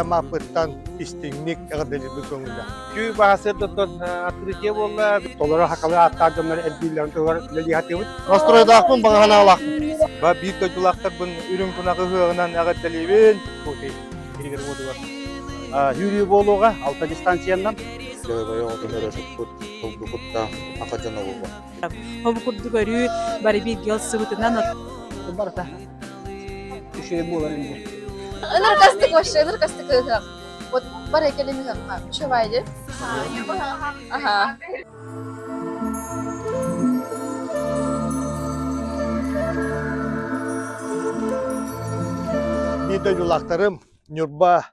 бэйэм ааппыттан истиҥник эҕэрдэлиирбин көҥүллээх. Түү баһасырдаттан открытие буолла. Толору хакалы ааттаах дьоннор элбииллэрин туһугар үлэлии сатыыбыт. Настройдаахпын, баҕа санаалаахпын. Ба биир дойдулаахтарбын үрүҥ тунах ыһыаҕынан эҕэрдэлиибин. Киригэр уотугар Үүрүү буолуоҕа алта дистанцияннан. Дьоһуйа оҕотун өрө туппут, сылгы куттаах аха дьоно буолуо. Ол курдук өрүү бары бииргэ ылсыбытынан Барыта үчүгэй буолар инде. Ыныркастык вообще, ыныркастык ыһыах. Вот бары кэлин ыһыахха. Үчүгэй дии. Аха. Биир дойдулаахтарым Ньурба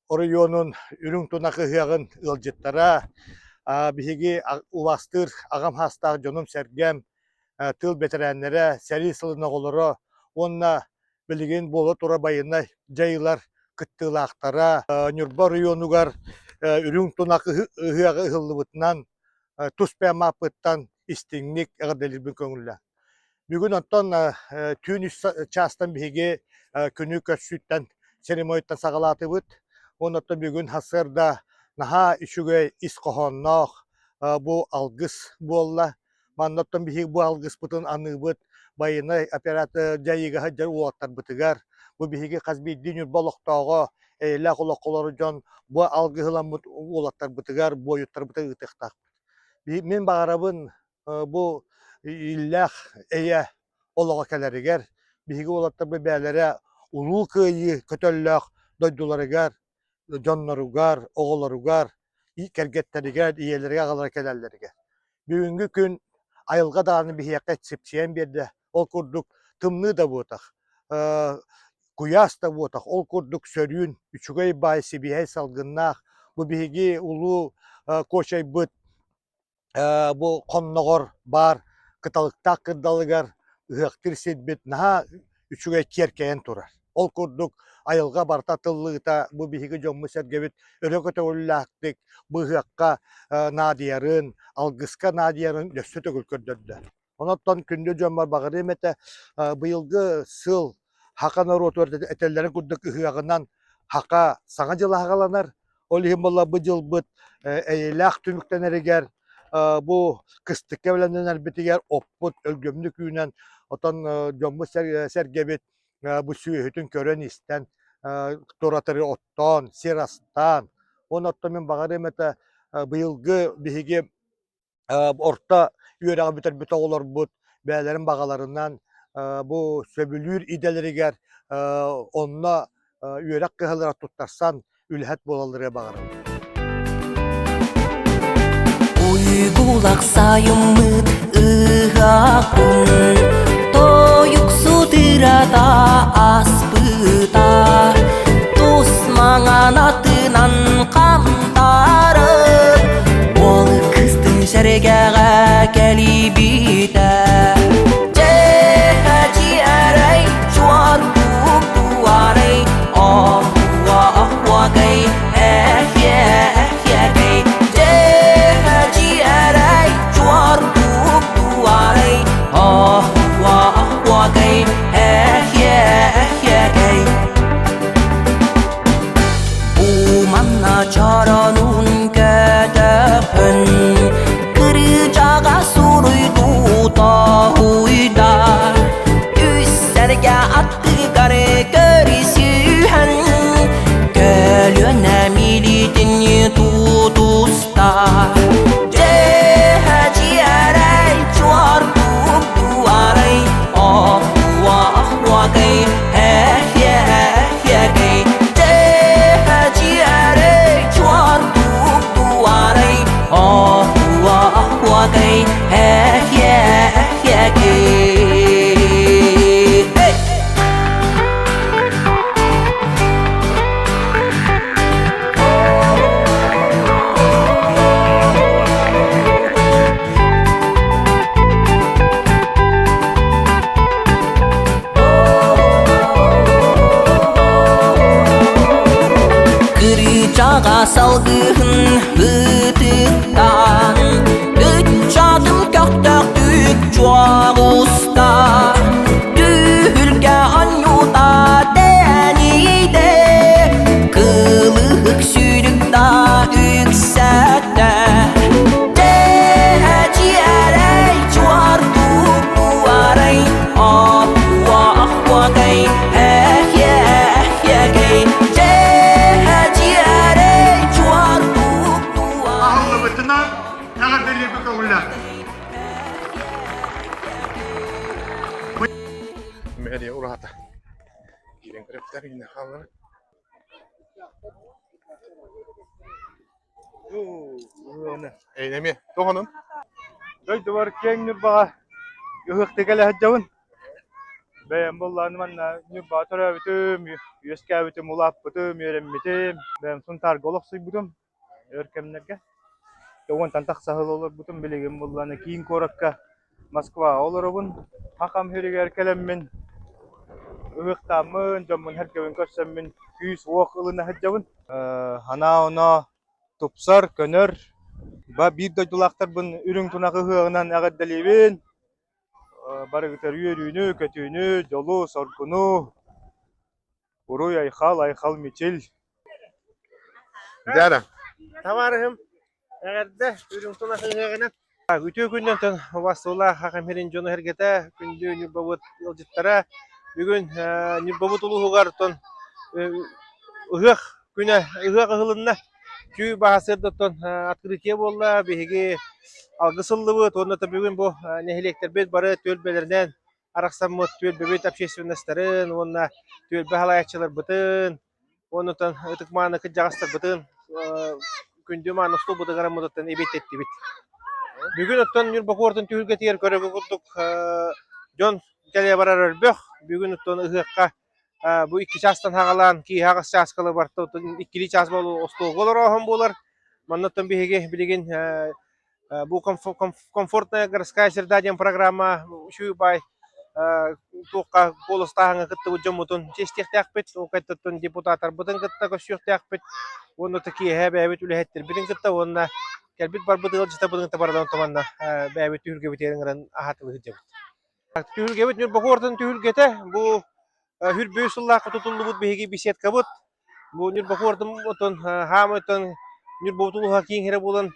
оройуонун Үрүҥ Тунах ыһыаҕын ыалдьыттара, биһиги убаастыыр аҕам саастаах дьонум-сэргэм, тыыл бэтэрээннэрэ, сэрии сылын оҕолоро уонна билигин буола турар байыаннай дьайыылар кыттыылаахтара Ньурба оройуонугар Үрүҥ Тунах ыһыаҕа ыһыллыбытынан тус бэйэм ааппыттан истиҥник эҕэрдэлиирбин көҥүллээн. Бүгүн оттон түүн үс чаастан биһиги күнү көрсүүттэн церемонияттан саҕалаатыбыт. Уонна оттон бүгүн сарсыарда наһаа үчүгэй ис хоһоонноох бу алгыс буолла. Манна оттон биһиги бу алгыспытын аныыбыт байыаннай операция дьайыыга сылдьар уолаттарбытыгар. Бу биһиги хас биирдии Ньурба олохтооҕо эйэлээх олоххо олорор дьон бу алгыһыламмыт уолаттарбытыгар, буойуттарбытыгар ыытыахтаахпыт. Мин баҕарабын бу иллээх эйэ олоҕо кэлэригэр биһиги уолаттарбыт бэйэлэрэ Улуу Кыайыы көтөллөөх дойдуларыгар, дьонноругар, оҕолоругар, кэргэттэригэр, ийэлэригэр, аҕаларыгар кэлэллэригэр. Бүгүҥҥү күн айылҕа даҕаны биһиэхэ сипсийэн биэрдэ. Ол курдук тымныы да буотах, куйаас да буотах, ол курдук сөрүүн, үчүгэй баай, сибиэһэй салгыннаах бу биһиги улуу Куочайбыт бу хонноҕор баар кыталыктаах кырдалыгар ыһыахтыыр сирбит наһаа үчүгэй киэркэйэн турар. Ол курдук айылҕа барыта тыллыыта бу биһиги дьоммут-сэргэбит өрө көтөҕүллээхтик бу ыһыахха наадыйарын, алгыска наадыйарын өссө төгүл көрдөрдө. Онон күндү дьоммор баҕарыам этэ, быйылгы сыл Хака норуотугар этэллэрин курдук ыһыаҕынан Хака Саҥа дьыл аҕаланар. Ол иһин буолла бу дьылбыт эйэлээх түмүктэнэригэр бу кыстыкка бэлэмнэнэрбитигэр оппут өлгөмнүк үүнэн, отон дьоммут-сэргэбит бу сүөһүтүн көрөн-истэн туратары оттоон, сир астаан. Уонна оттон мин баҕарыам этэ быйылгы биһиги орто үөрэҕи бүтэрбит оҕолорбут бэйэлэрин баҕаларынан бу сөбүлүүр идэлэригэр онно үөрэх кыһалара туттарсан үлэһит буолалларыгар баҕарабын. Уйгулах сайыммыт ыһаахпын Тойуксут ырата аспыта Тус маҥан атынан хантарып Уол кыстын сэргэҕэ кэлибитэ Дьэһэчиэрэй чуор туарай Оһуа оһуогай эхе эхегэй Дьэһэчиэрэй чуор туарай Оһуа оһуогай эхе эхегэй Бу манна чоронун көтөхөн Кырыычаҕа суруйдуу тоһуйда Үс сэргэ аттыгар көрүсүһэн Көлүөнэ милитин тутуста Дьэһэ дьиэрэй чуор туарай Оһуа оһуогай эхе эхегэй Дьэһэ дьиэрэй чуор туарай Оһуа оһуогай эхе эхегэй Кырыычаҕа салгыһын ытыктаан, Ыччатым көхтөөхтүк чуоҕуста, Түһүлгэ оонньуута тэнийдэ. тэрийэргэ көҥүллээх. Мэрия ураата. Киирэн көрөптөр иинэ хааллар. Эйнэми тоҕонун. Дойдубар киэҥ Ньурбаҕа ыһыахтыы кэлэ сылдьабын. Бэйэм буоллаҕына манна Ньурбаҕа төрөөбүтүм, үөскээбитим, улааппытым, үөрэммитим. Бэйэм Сунтаарга олохсуйбутум өр кэмнэргэ. Уонтан тахса сыл олорбутум. Билигин буоллаҕына киин куоракка Москваҕа олоробун. Хахам сиригэр кэлэммин ыһыахтааммын, дьоммун-сэргэбин көрсөммүн күүс-уох ылына сылдьабын. Анаа-оноо тупсар, көнөр. Ба биир дойдулаахтарбын үрүҥ тунах ыһыаҕынан эҕэрдэлиибин. Барыгытыгар үөрүүнү, көтүүнү, дьолу, соргуну. Уруй айхал, айхал мичил. Дяра. Табаарыһым, эҕэрдэ үрүҥ тунах ыһыаҕынан. Үтүө күннэн убастыылаах Хахамирин дьоно-сэргэтэ, күндү Ньурбабыт ыалдьыттара. Бүгүн Ньурбабыт улууһугар тон ыһыах күнэ ыһыах ыһылынна. Түү баһа сырдаттан открытие буолла. Биһиги алгыс ыллыбыт уонна бүгүн бу нэһилиэктэрбит бары түөлбэлэринэн арахсаммыт түөлбэбит общественностарын уонна түөлбэ салайааччыларбытын Оннуттан ытык-мааны кырдьаҕастарбытын, күндү мааны остуолбутугар аммытыттан эбиэттэттибит. Бүгүн оттон Ньурба куоратын түһүлгэтигэр көрөргө курдук дьон кэлэ барар өрбөх. Бүгүн оттон ыһыахха бу икки чаастан саҕалаан киэһэ аҕыс чааска барта иккилии чаас остуолга олорооһун буолар. Манна оттон биһиги билигин Бу комфортная городская среда диэн программа үчүгэй баай туохха куоластааһыҥҥа кыттыбыт дьоммутун чиэстиэхтээхпит, ол кэнниттэн депутаттарбытын кытта көрсүөхтээхпит уонна киэһэ бэйэбит үлэһиттэрбитин кытта уонна кэлбит барбыт ыалдьыттарбытын кытта барытын манна бэйэбит түһүлгэбитигэр ыҥыран аһатылыы сылдьабыт. Түһүлгэбит Ньурба куоратын түһүлгэтэ бу Хүрбүү сыллаахха тутуллубут биһиги беседкабыт. Бу Ньурба куоратын отон хаамыттан Ньурба улууһа киин сирэ буолан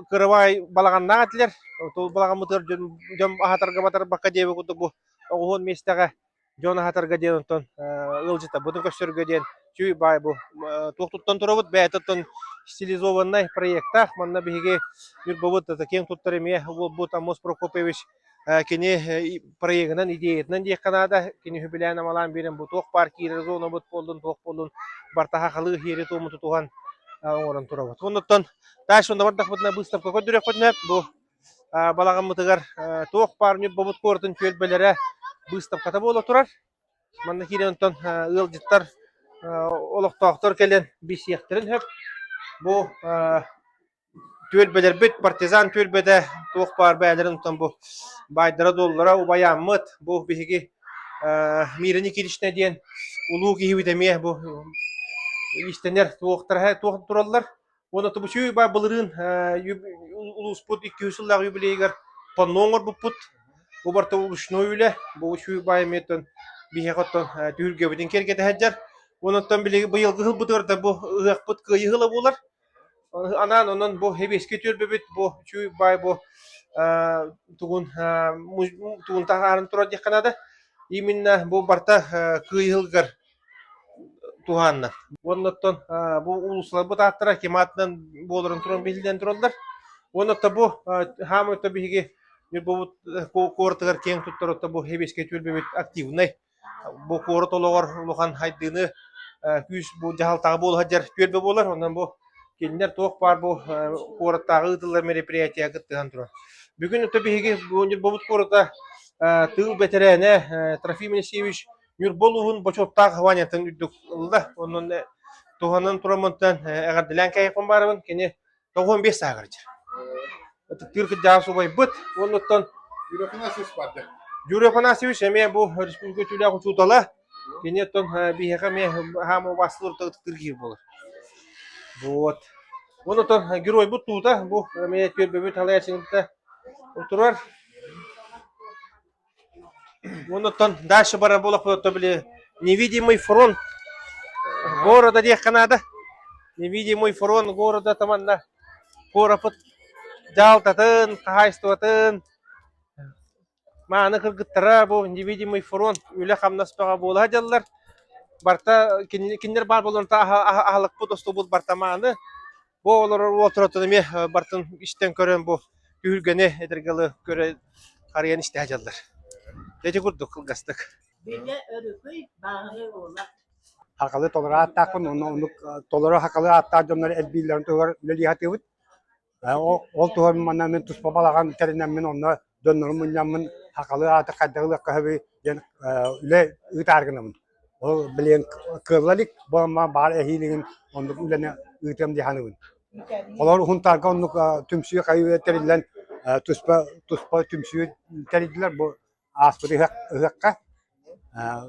кырабай балаҕаннаах этилэр. Ол балаҕаммытыгар дьон, дьон аһатарга батарбакка диэбит курдук бу оҕуһун миэстэҕэ дьон аһатарга диэн онтон ыалдьыттарбытын көрсөргө диэн чүй баай бу туох туттан турабыт бэйэтэ оттон стилизованнай проектаах манна биһиги Ньурбабыт киэҥ туттар эмиэ буолбут Аммос Прокопьевич Кини проегынан, идеятынан диэххэ наада. Кини үбүлээн-амалаан биэрэн бу туох баар киирэр зонабыт буоллун, туох буоллун барта хахалыы иһиэри-туому тутуһан оҥорон турабыт. Оннуттан дальше онно бардахпытына быыстапка көрдөрүөхпүтүнэ бу балаҕаммытыгар туох баар Ньурбабыт куоратын түөлбэлэрэ быыстапката буола турар. Манна киирэн онтон ыалдьыттар олохтоохтор кэлэн билсиэхтэрин сөп. Бу Түөлбэлэрбит партизан түөлбэтэ туох баар бэйэлэрин оттон бу баайдара-дуоллара убайааммыт бу биһиги Мира Никитична диэн улуу киһибит эмиэ бу иистэнэр туохтара туох тураллар. Уонна тубучуй баа былырыын улууспут 200 сыллаах юбилейыгар панно оҥорбуппут. Бу барыта ручной үлэ. Бу үчүгэй баай эмиэ оттон биһиэхэ оттон түһүлгэбитин киэргэтэ сылдьар. Онон билигин быйылгы сылбытыгар да бу ыһыахпыт кыайыы ыла буолар. Анаан онон бу Хэбиэскэ түөлбэбит бу үчүгэй баай бу тугун тугун таһааран турар диэххэ наада. Именно бу барыта кыайыһылгар туһаанна. Уонна оттон бу уулуссаларбыт ааттара ким аатынан буоларын туран биллэн тураллар. Уонна оттон бу хаамай биһиги Ньурбабыт куоратыгар киэҥ туттар оттон бу Хэбиэскэй түөлбэбит активнай Бу куорат олоҕор улахан хайдыыны күүс бу дьаһалтаҕа буола сылдьар түөлбэ буолар. Онон бу кинилэр туох баар бу куораттааҕы ыытыллар мероприятиеҕа кыттыһан турар. Бүгүн ото биһиги бу Ньурбабыт куората тыыл бэтэрээнэ Трофим Елисеевич Ньурба улууһун бочуоттаах званиетын үрдүк ылла. Онон туһанан тураммыттан эҕэрдэлээн кэһиэхпин баарыбын. Кини 95 сааһыгар дьэ. Ытыктыыр кырдьаҕас убайбыт. Уоннуттан Юрий Афанасьевич барды. Юрий Афанасьевич эмиэ бу республика үтүөлээх учуутала. Кини оттон биһиэхэ эмиэ хаама убаастыыр ытыктыыр киһи буолар. Вот. Оннуттан геройбут туута бу эмиэ түөлбэбит салайааччыта турар. Оннуттан дальше барар буоллахпына, били невидимый фронт города диэххэ наада. Невидимый фронт города таманна куораппыт дьаһалтатын, хаһаайыстыбатын мааны кыргыттара бу невидимый фронт үлэ-хамнас бөҕө буола сылдьаллар. Барыта кинилэр баар буолан аһылыкпыт, остуолбут барыта мааны. Бу олорор уолтуратан эмиэ бартын истэн көрөн бу түһүлгэни этэргэ дылы көрө харыйан истэ сылдьаллар. Ити курдук кылгастык. Билэ өрүкүй бааһынай уола. Хахалы толору ааттаахпын, онно оннук толору хахалы ааттаах дьоннор элбииллэрин туһугар үлэлии сатыыбыт. Ол туһугар манна мин туспа балаҕан тэринэммин онно дьоннору мунньаммын хахалы ааты хайдах ылыахха сөбүй диэн үлэ ыытаары гынабын. Ол билигин кыалла илик, бу ама баар эһиилигин оннук үлэни ыытыам дии саныыбын. Олор Уһунтаарга оннук түмсүү хайыы тэриллэн туспа туспа түмсүү тэрийдилэр бу ааспыт ыһыах ыһыахха.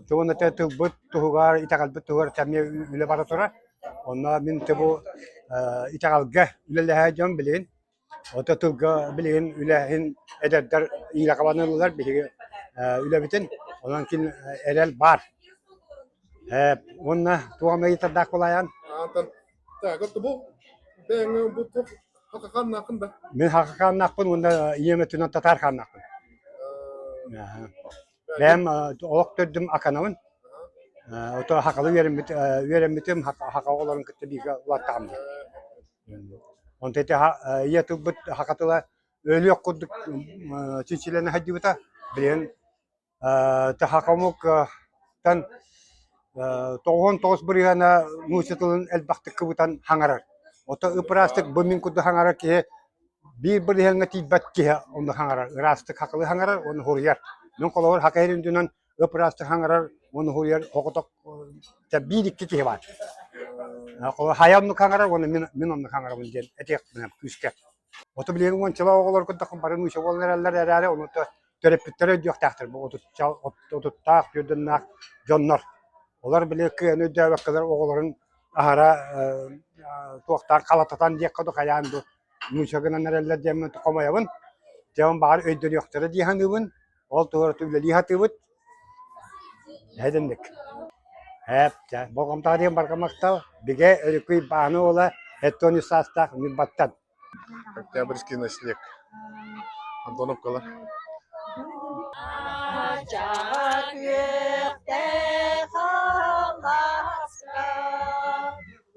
Тугун этэ тылбыт туһугар, итэҕэлбит туһугар эмиэ үлэ бара турар. Онно мин бу итэҕэлгэ үлэлэһэ дьон билигин. Ото тылга билигин үлэһин эдэрдэр иилэ хабан ыллылар биһиги үлэбитин. Онон кин эрэл баар. Уонна туох эмэ ыйытардаах буолаайан? Мин хакакааннаахпын уонна ийэм өттүнэн татаар хааннаахпын. Бэйэм олох төрдүм Аканабын. Ото хакалы үөрэммит үөрэммитим хака оҕолорун кытта бииргэ улааттаҕым. Онто ити ийэ тылбыт хака тыла өлүөх курдук чинчилэнэ сылдьыбыта. Билигин Хахамуктан 99 бырыһыана нуучча тылын элбэхтик кыбытан хаҥарар. Ото ып-ыраастык бу мин курдук хаҥарар киһи биир бырыһыаҥҥа тиийбэт киһи онно хаҥарар. Ыраастык хакылыы хаҥарар уонна суруйар. Мин холобур хака иһин үрдүнэн ып-ыраастык хаҥарар уонна суруйар оҕотох биир-икки киһи баар. Хайа оннук хаҥарар уонна мин, мин оннук хаҥарабын диэн этиэхпин күүскэ. Ото билигин уончалаах оҕолор курдук бары нуучча буолан эрэллэр эрээри, ону төрөппүттэрэ өйдүөхтээхтэр бу отуттаах, түөрдүннээх дьоннор. Олор били кыайан өйдөөбөккөлөр оҕолорун аһара туохтаах халататан диэххэ дуу, хайаан дуу нуучча гынан эрэллэр диэммин хомойобун. Дьэ, баҕар өйдөнүөхтэрэ дии саныыбын. Ол туһугар үлэлии сатыыбыт. Эһэтинник. Эп, дьэ, болҕомтоҕо диэн барҕа махтал. Бигэ Өрүкүй Бааны уола 73 саастаах Ньурбаттан. Октябрьский наслег. Антоновкалар. Күөхтээх алааска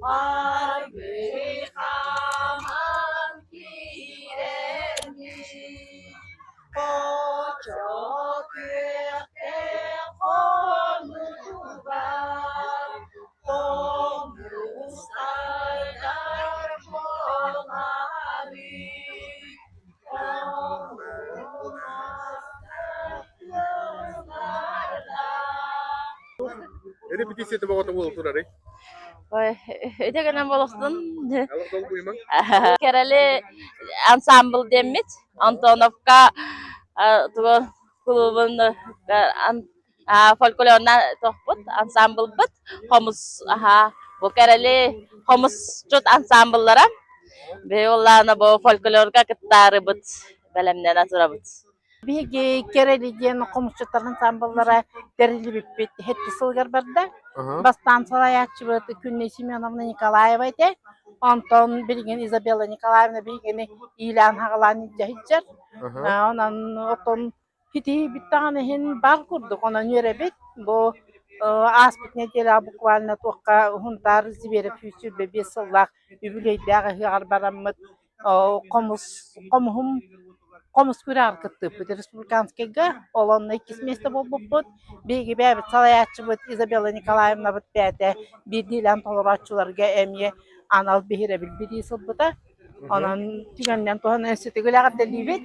аргыый хааман киирэммит Хочо күөхтээх хонугар хомус айдар буоларый, Репетицията боҕото буола турарый? Ой, ити гынан болохтун. Алах долгуймаҥ. Кэрэли ансамбл диэммит. Антоновка тугу клубун фольклорна тохпут ансамблбыт хомус аха бу Кэрэли хомусчут ансамбллара. Биһи улаана бу фольклорга кыттаарыбыт бэлэмнэнэ турабыт. Биһиги Кэрэли диэн хомусчуттар ансамбллара тэриллибиппит сэттис сылыгар барда. Бастаан салайааччыбыт Күннэй Семеновна Николаева этэ. Онтон билигин Изабелла Николаевна биһигини иилээн-хаҕалаан илдьэ сылдьар. Онон оттон ситиһиибит даҕаны иһин баар курдук. Онон үөрэбит. Бу ааспыт нэдиэлэҕэ буквально туохха Сунтаар Зверев 125 сыллаах үбүлүөйдээх ыһыаҕар бараммыт хомус хомуһум хомус күрэҕэр кыттыыппыт республиканскайга ол онно иккис миэстэ буолбуппут биһиги бэйэбит салайааччыбыт Изабелла Николаевнабыт бэйэтэ биирдиилээн толорооччуларга эмиэ анал биһирэбил бириис ылбыта онон түгэнинэн туһанан өссө төгүл эҕэрдэлиибит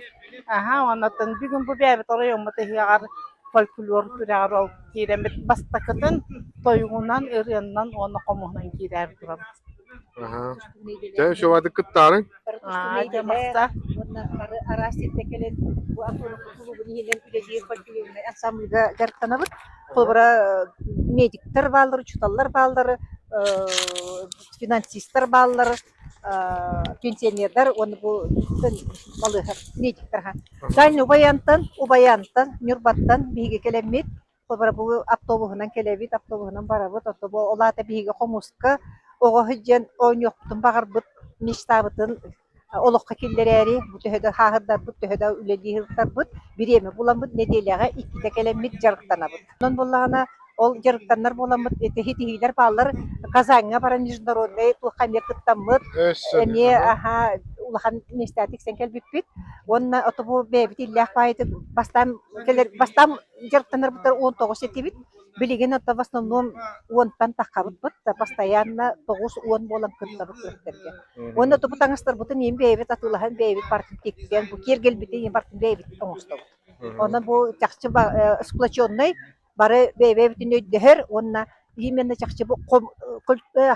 аһа оннуттан бүгүн бу бэйэбит оройуоммут ыһыаҕар фольклор күрэҕэр ол киирэммит бастакытын тойугунан ырыаннан уонна хомуһунан киирээри турабыт Аһаа. Дьэ, үчүгэйдик кыттаарыҥ. Аа, дьэ, махса. Уонна бары араас сирдэ кэлэн бу Антоновка кулуубун иһинэн үлэлиир фольклорнай ансамбльга дьарыктанабыт. Холобура, медиктэр бааллар, учууталлар бааллар, финансистар бааллар, пенсионердар уонна бу балыыһа медиктэр Дальний Убаянтан, Убаянтан, Ньурбаттан биһиги кэлэммит Холобура, бу автобуһунан кэлэбит, автобуһунан барабыт. Ото бу ол аата биһиги хомуска оҕо сылдьан оонньуохпутун баҕарбыт мечтабытын олоххо киллэрээри, бу төһө да хааһырдарбыт, төһө да үлэлии сылдьарбыт, бириэмэ буламмыт нэдиэлэҕэ иккитэ кэлэммит дьарыктанабыт. Онон буоллаҕына, Ол дьарыктаннар буоламмыт ити ситиһиилэр бааллар. Казаньҥа баран международнай туохха эмиэ кыттаммыт, эмиэ аһаа улахан миэстэҕэ тиксэн кэлбиппит. Уонна ото бу бэйэбит иллээх баайытык бастаан кэлэр бастаан дьарыктанарбытыгар 19 этибит. Билигин ото в основном уонтан таххабыппыт, постоянно 9-10 буолан кыттабыт күрэхтэргэ. Уонна ото бу таҥастарбытын иин бэйэбит атыылаһан бэйэбит бартын тиксэн, бу киэргэлбитин иин бартын бэйэбит оҥостобут. Онон бу чахчы сплоченный бары бэйэ-бэйэбитин өйдөһөр уонна именно чахчы бу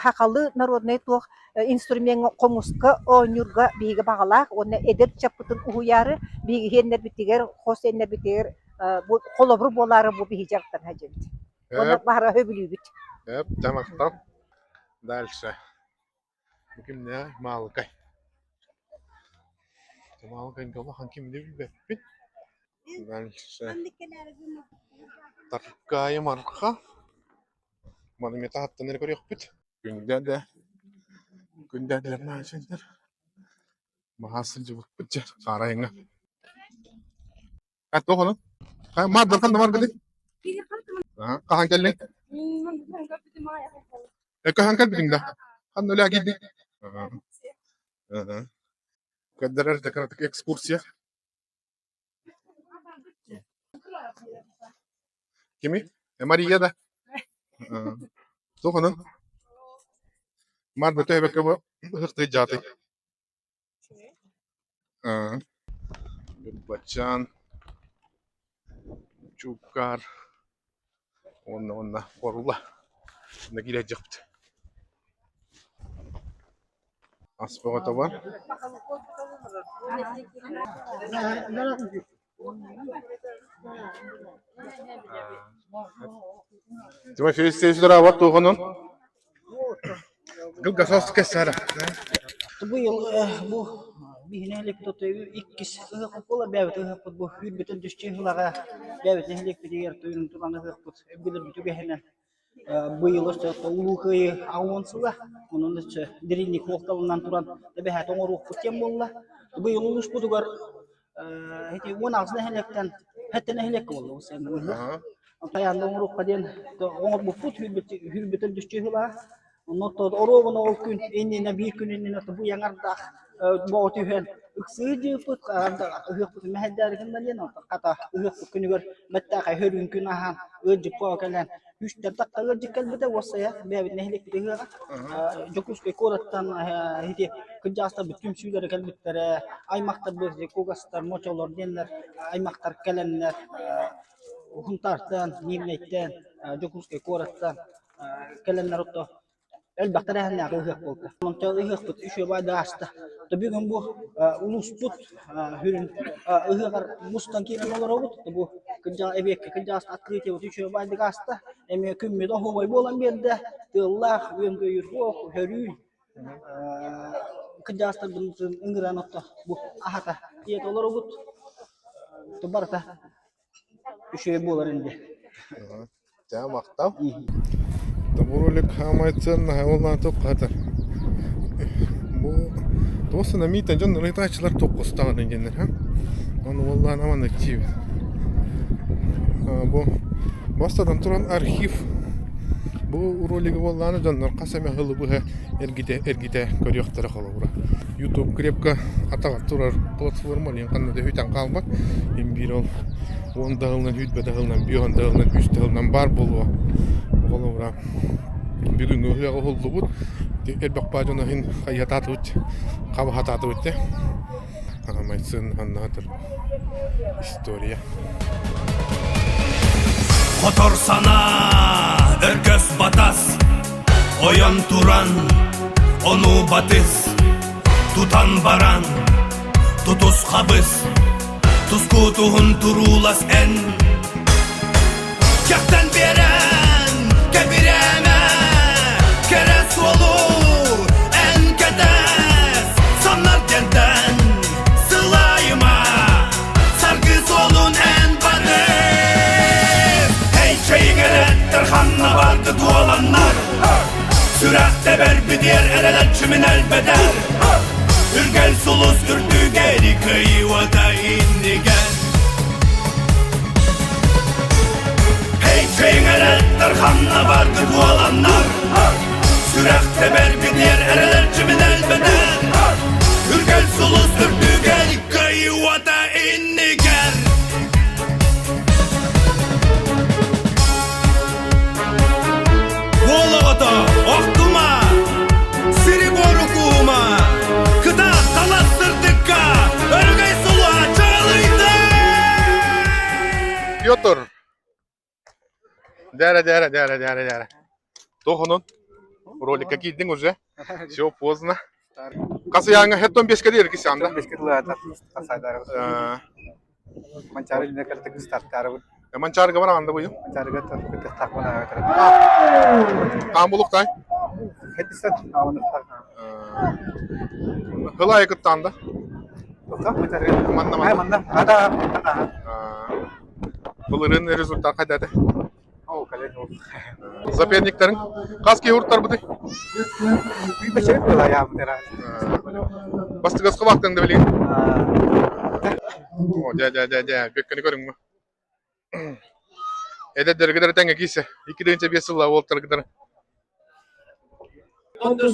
хахалы народнай туох инструмеҥҥа хомуска оонньуурга биһиги баҕалаах уонна эдэр ыччаппытын уһуйаары биһиги иһиэннэрбитигэр хос иһиэннэрбитигэр бу холобур буолаары бу биһиги дьарыктана сылдьабыт уонна баһара сөбүлүүбүт. Эп, дьэ махтал. Дальше. Бу кимнээх Маалыкай. Маалыкайга улахан ким да билбэппин. Дальше. Таркаайы Марха. Маны эмиэ таһыттан эрэ көрүөхпүт. Күндэ да күндэ да наачаннар. Маһаа сылдьыбыппыт дьэ хаарайыҥа. Туох онон? Маардар ханна баргыный? Хаһан кэллиҥ? Хаһан кэлбитиҥ да? Ханна үлэ киирдиҥ? Көрдөрөр да кыратык экскурсия. Кими? Мария да? Туох онон? Маар бөтө бу ыһыктыы дьаатый. Ньурбачаан, Чуукаар уонна уонна Хорула онно киирээдьэхпит. Ас бөҕөтө бар. Тимофей Алексеевич здорово, туохунун? Кылгас кэсара. Бу йыл бу биһиги нэһилиэкпит иккис ыһыахпыт буолар бэйэбит ыһыахпыт бу үүрбүтүн түстүү ыһылаҕа бэйэбит нэһилиэкпитигэр тойон туран ыһыахпыт өбүгэлэрбит үгэһинэн быйыл өссө Улуу Кыайыы 80 сыла онон өссө дириҥник суолталанан туран эбэһээт оҥоруохпут диэн буолла. Быйыл улууспутугар ити 18 нэһилиэктэн сэттэ нэһилиэккэ буолла бу сайын ыһыах. Хайаан да оҥоруохха диэн оҥорбуппут үүрбүтүн түстүү ыһылаҕа Онно оруобуна ол күн иннинэ биир күн иннинэ бу яҥардаах боҕо түһэн ыксыы дьыыппыт ыһыахпытын мэһэйдээри гынна диэн хата ыһыахпыт күнүгэр бэттээхэй хөрүүн күн аһаан ыалдьыт боҕо кэлэн үстэн тахха ыалдьыт кэлбитэ уоссайа бэйэбит нэһилиэкпит ыһыаҕа Дьокуускай куораттан ити кырдьаҕастарбыт түмсүүлэрэ кэлбиттэрэ аймахтарбыт кугастар мочолор диэннэр аймахтар кэлэннэр Хунтаартан Миирнэйтэн Дьокуускай куораттан кэлэннэр отто элбэх тэрээһиннээх ыһыах буолта. Онтон ыһыахпыт үчүгэй да ааста. То бүгүн бу улууспут сүрүн ыһыаҕар мустан киирэн олоробут. Бу кырдьаҕас эбиэккэ кырдьаҕас открытиебыт үчүгэй ааста. Эмиэ күммүт оһуобай буолан биэрдэ. Тыаллаах, үөн-көйүүр суох, сөрүүн. Кырдьаҕастарбытын ыҥыран отто бу аһата тиэтэ олоробут. Барыта үчүгэй буолар инде. Дьэ, махтал. Бу ролик хаамай ценнаһа уоллаан туоххатар. Бу туох сынамиитан дьон ырытааччылар туоххустаҕына диэннэр ха. Ону уоллаан аман актив. Бу бастатан туран архив. Бу ролигы уоллааны дьоннор хас эмэ сылы быһа эргитэ эргитэ көрүөхтэрэ холобура. YouTube крепко атаҕар турар платформа диэн ханна да үтэн хаалбат. Им биир ол уон да сылынан, сүүрбэ да сылынан, биэс да сылынан, үс да сылынан баар буолуо. Холобура, бүгүҥҥү ыһыаҕы уһуллубут, элбэх баа дьоно иһин хайыһатаатыбыт, хабыһатаатыбыт дии. Аҕамайсын аннаатыр история. Хотор санаа, өргөс батас, ойон туран, ону батыс, тутан баран, тутус хабыс, Тускутуһун туруулас эн Кэхтэн биэрэн кэбирээмэ Кэрэ суолу эн кэтэс Самнар диэнтэн сылайыма Саргы суолун эн барыс Эй чэйиҥэрэттэр ханна барды дуоланнар Сүрэх тэбэр бүтүөр эрэлэрчимин элбэтэр Үргэл сулус үрдүгэри кыйыата иннигэр Эй! Кыйыҥ эрэлтэр ханна бардык уоланнар Сүрэх тэбэргитиэр эрэлэр чимин элбэтэн Үргэл сулус үрдүгэр кыайыы уота иннигэр Уол оҕото охтума Сири-буору куума Кытаат талас сырдыкка Өрөгөй сулуһа чаҕылыйда Петр Дээрэ, дээрэ, дээрэ, дээрэ, дээрэ. Туох онон? Роликка киирдиҥ уже. Все поздно. Хас ыйааҥҥа хеттон бескэ диэри кисаанда. Беске тылаатар Манчаары илине кэлтик стартарыбыт. Манчаарыга бараҕан да быйыл? Манчаарыга кыттыахтаахпын аҕа Таам булуқтай? Хеттистен аҕыныктар. Хылайы кыттаанда? Манна манна. Манна. Ата ата. Былырыын результат хайда этэ? Соперниктарыҥ хас киһи уруттарбытый? Бастыгас хабааттан да билигин. О, дьэ, дьэ, дьэ, дьэ, бүккэни көрүҥмү. Эдэрдэргитэр тэҥҥэ киирсэ. 2 5 сылла уолтаргытар. Онтон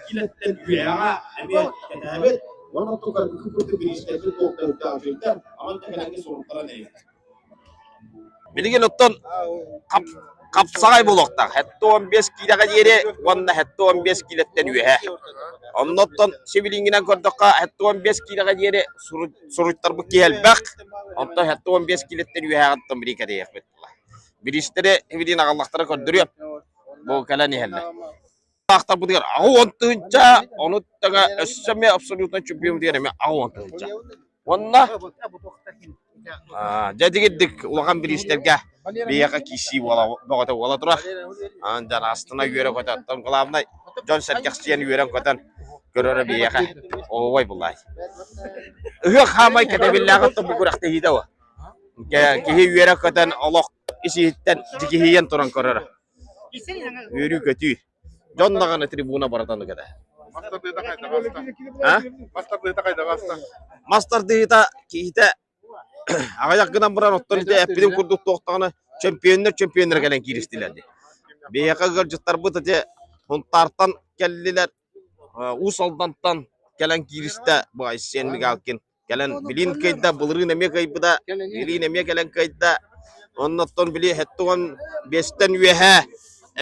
киилэттэн үөһэҕэ эмиэ кэтээбит уонна тукаргы курдук бириистэрбит туохтарыттаах үчүгэйдэр аман тэкэлэҥҥэ суруттаран эйэтэ. Билигин оттон хапсаҕай буолуохтаах. 75 киилэҕэ диэри уонна 75 киилэттэн үөһэ. Оннуттан сибилиҥҥинэн көрдөххө 75 киилэҕэ диэри суруйтарбыт киһи элбэх. Онтон 75 киилэттэн үөһэҕиттэн били кэтэйиэхпит. Бириистэри билигин аҕаллахтара көрдөрүөм. Бу кэлэн иһэллэр. Ахтарбытыгар 80 тыһыынча, ону тэҥэ өссө эмиэ абсолютно чемпион эмиэ 80 тыһыынча. Уонна дьэ дигирдик улахан бириистэргэ биһиэхэ киирсии буола бөҕөтө буола турар. Дьон астына үөрэ-көтө, оттон главнай дьон сэргэхсийэн үөрэн-көтөн көрөрө биһиэхэ оһуобай буллаай. Ыһыах хаамай кэтэбиллээҕиттэн бу күрэхтэһиитэ буо. Киһи үөрэ-көтөн олох ис-иһиттэн дьикиһийэн туран көрөрө. Үөрүү-көтүү. Дьон даҕаны трибуна барытан ыгата. А? Мас тардыыта киһитэ аҕыйах гынан баран оттон ити эппитим курдук туохтаҕына чөмпүйүөннэр чөмпүйүөннэр кэлэн кииристилэр дии. Биһиэхэ ыалдьыттарбыт ити Сунтаартан кэллилэр, Уус Алдантан кэлэн кииристэ бу Айсен Мигалкин. Кэлэн билин кыайда, былырыын эмиэ кыайбыта, билин эмиэ кэлэн кыайда. Оннуттан били 75-тэн үөһэ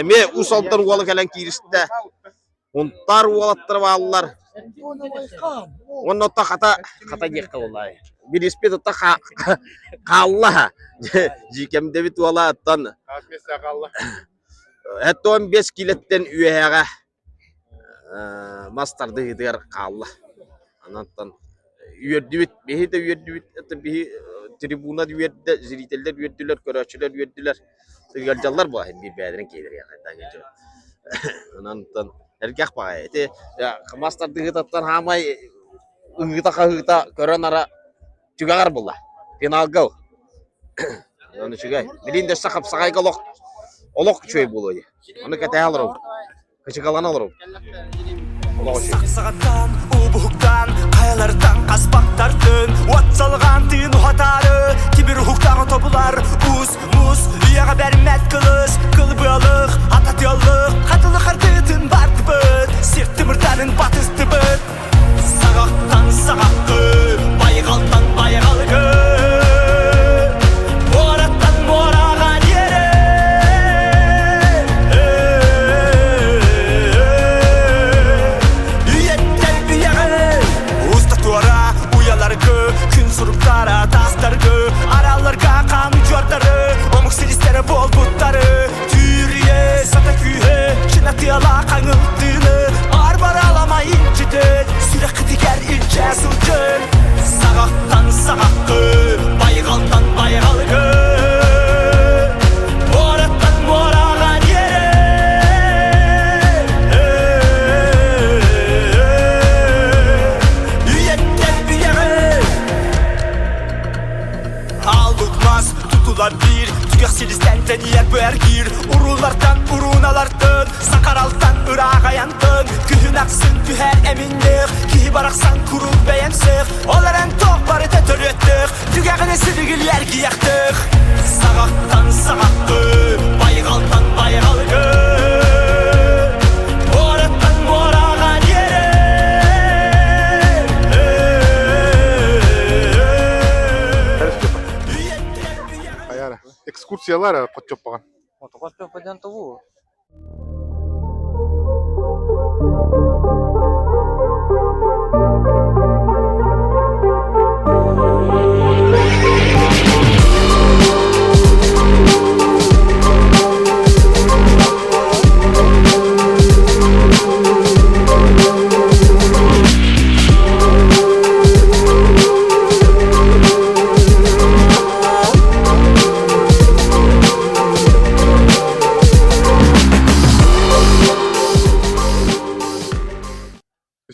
эмиэ Уус Алдан уола кэлэн кииристэ. Унтаар уолаттара бааллар. Уонна оттон хата хата диэххэ буоллаай. Бириспит отто хаалла. Дьиикэмдэбит уола оттон 75 киилэттэн үөһэҕэ мас тардыһыытыгар хаалла. Онон үөрдүбүт, биһи да үөрдүбүт, это биһи трибуна да үөрдэ, зрителлэр үөрдүлэр, көрөөччүлэр үөрдүлэр. Ыалдьаллар буолла биир бэйэлэрин киһилэригэр хайдах Онон эргэх баҕайы. Ити мас тардыһыытыттан хаамай ыһыыта-хаһыыта көрөн ара түгэҕэр булла. Финалга ыл. Онон үчүгэй. Билин да өссө хапсаҕайга олох олох үчүгэй буолуо дии. Ону кэтэһэ олоробут. Кычыкалана олоробут. Олох үчүгэй. Саҕаттан, убуһуктан, хайалартан хаспактартын, уот салҕаан тыын уһатаары, тимир уһуктааҕы тобулар, уус, муус, үйэҕэ бэрмэт кылыс, кылбыалых, ататыаллых, хатылы хардыытын бардыбыт, сир тымырдарын батыстыбыт. Саҕахтан саҕаххы, байҕалтан байҕалгы, муораттан муораҕа диэри. Үйэттэн үйэҕэ уста туора уйаларгы, күн суруктара таастаргы, аралларга хаан удьуордары, омук силистэрэ буолбуттары, Түүрүйэ сата күүһэ, чынатыала хаҥыл тыыны, арбараламай илдьитин, сүрэххитигэр илдьэ сылдьын. Саҕахтан саҕаххы, байҕалтан байҕалгы, муораттан муораҕа диэри. Үйэттэн үйэҕэ Алык мас тутулар биир Түгэх силистэн тэнийэр бэргиир Уруулартан урууналартан Сакаралтан ыраах айантан Күһүн ахсын түһэр эминнэх Киһи барахсан куруук бэйэмсэх Ол эрэн туох барыта төрүөттэх Түгэҕинэ силигилии эргийэхтэх Саҕахтан саҕаххы Байҕалтан байҕалгы Муораттан муораҕа диэри Хайара. Экскурсиялар хоччоппаҕан. Отоҕос тугу?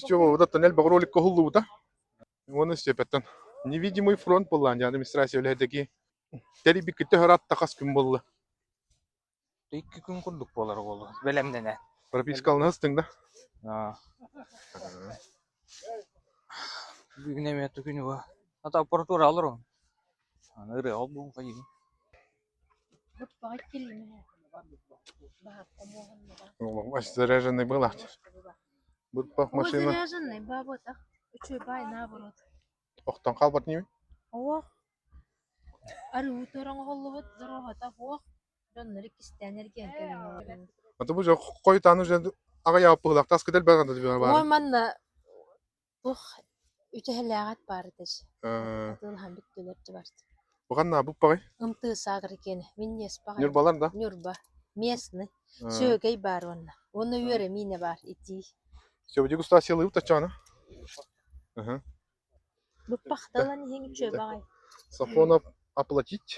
Степа, вот тоннель ролик кохуллубута. Уонна Степаттан невидимый фронт буоллаан дьэ администрация үлэһитэ тэрийбиккитэ ыраатта хас күн буолла? Икки күн курдук буолар уолу бэлэмнэнэ. Пропискалана сыстыҥ да? Бүгүн эмиэ күнү ба. Ата аппаратура олорон. Аны ырыа ол хайыгын. Заряженный была. Бытпах машина. Заряженный, баботах. Үчүгэй бай наоборот. Охтон хаалбат ньиби? Оох. Арыы оҥоһуллубут доруоһата суох дьоннор иккистээн эргийэн кэлэн Аты бу хойутаан уже аҕыйаабыт быһыылаах тас кыдал баҕана Ой баар. манна туох үтэһэлээҕит баар этэ атыылаһан бүттүлэр барт. Баҕанна буппаҕай? Ымтыы саагыр киэнэ минньиэс баҕайы. Ньурбалар да? Ньурба. Местный. Сүөгэй баар уонна. Уонна үөрэ миинэ баар итии. Все, дегустациялыыбыт оччоҕуна. Быппахталан иһиҥ үчүгэй баҕайы. Сафонов оплатить.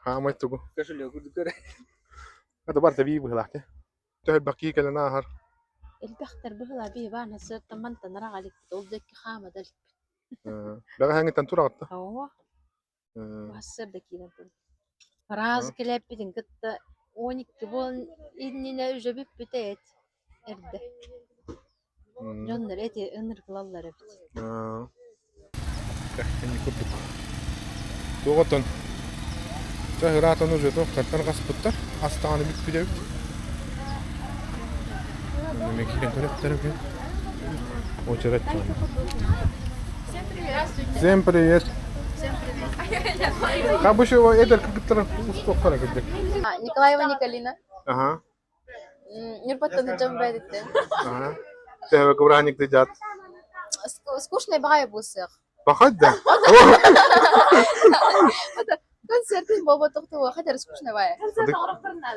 Хаамай тугу? Это бар табии быһылаах дии. Төһөлбөх киһи кэлэн ааһар. Элбэхтэр быһылаа биһи баана сыаттан мантан араҕа иликпит, ол диэки хаамада иликпит. Бэҕэһээҥҥиттэн тураҕыт да? Оо. Сарсыарда киирэн турдум. Араас кэлээппитин кытта 12 буолан иннинэ уже бүппүтэ эт эрдэ. Дьоннор эти ыныргылаллар эбит. Ини курдук. Туох отон чэ ыраатан уже туох тарҕаспыттар астаҕаны бүппүт эбит. Эми киирэн көрөттөр үһү. Очерет Всем привет. Как бы еще эдэр кыргыттар устуохтара кырдьык. Николаева Николина. Ага. Ньурбаттан дьон бэйдиттэн. Ага. Төһө кыбраанньык дьаат. Скучный баҕайы буолсуох. Пахать да? Концертин буолбатах туга хотя скучный баҕайы.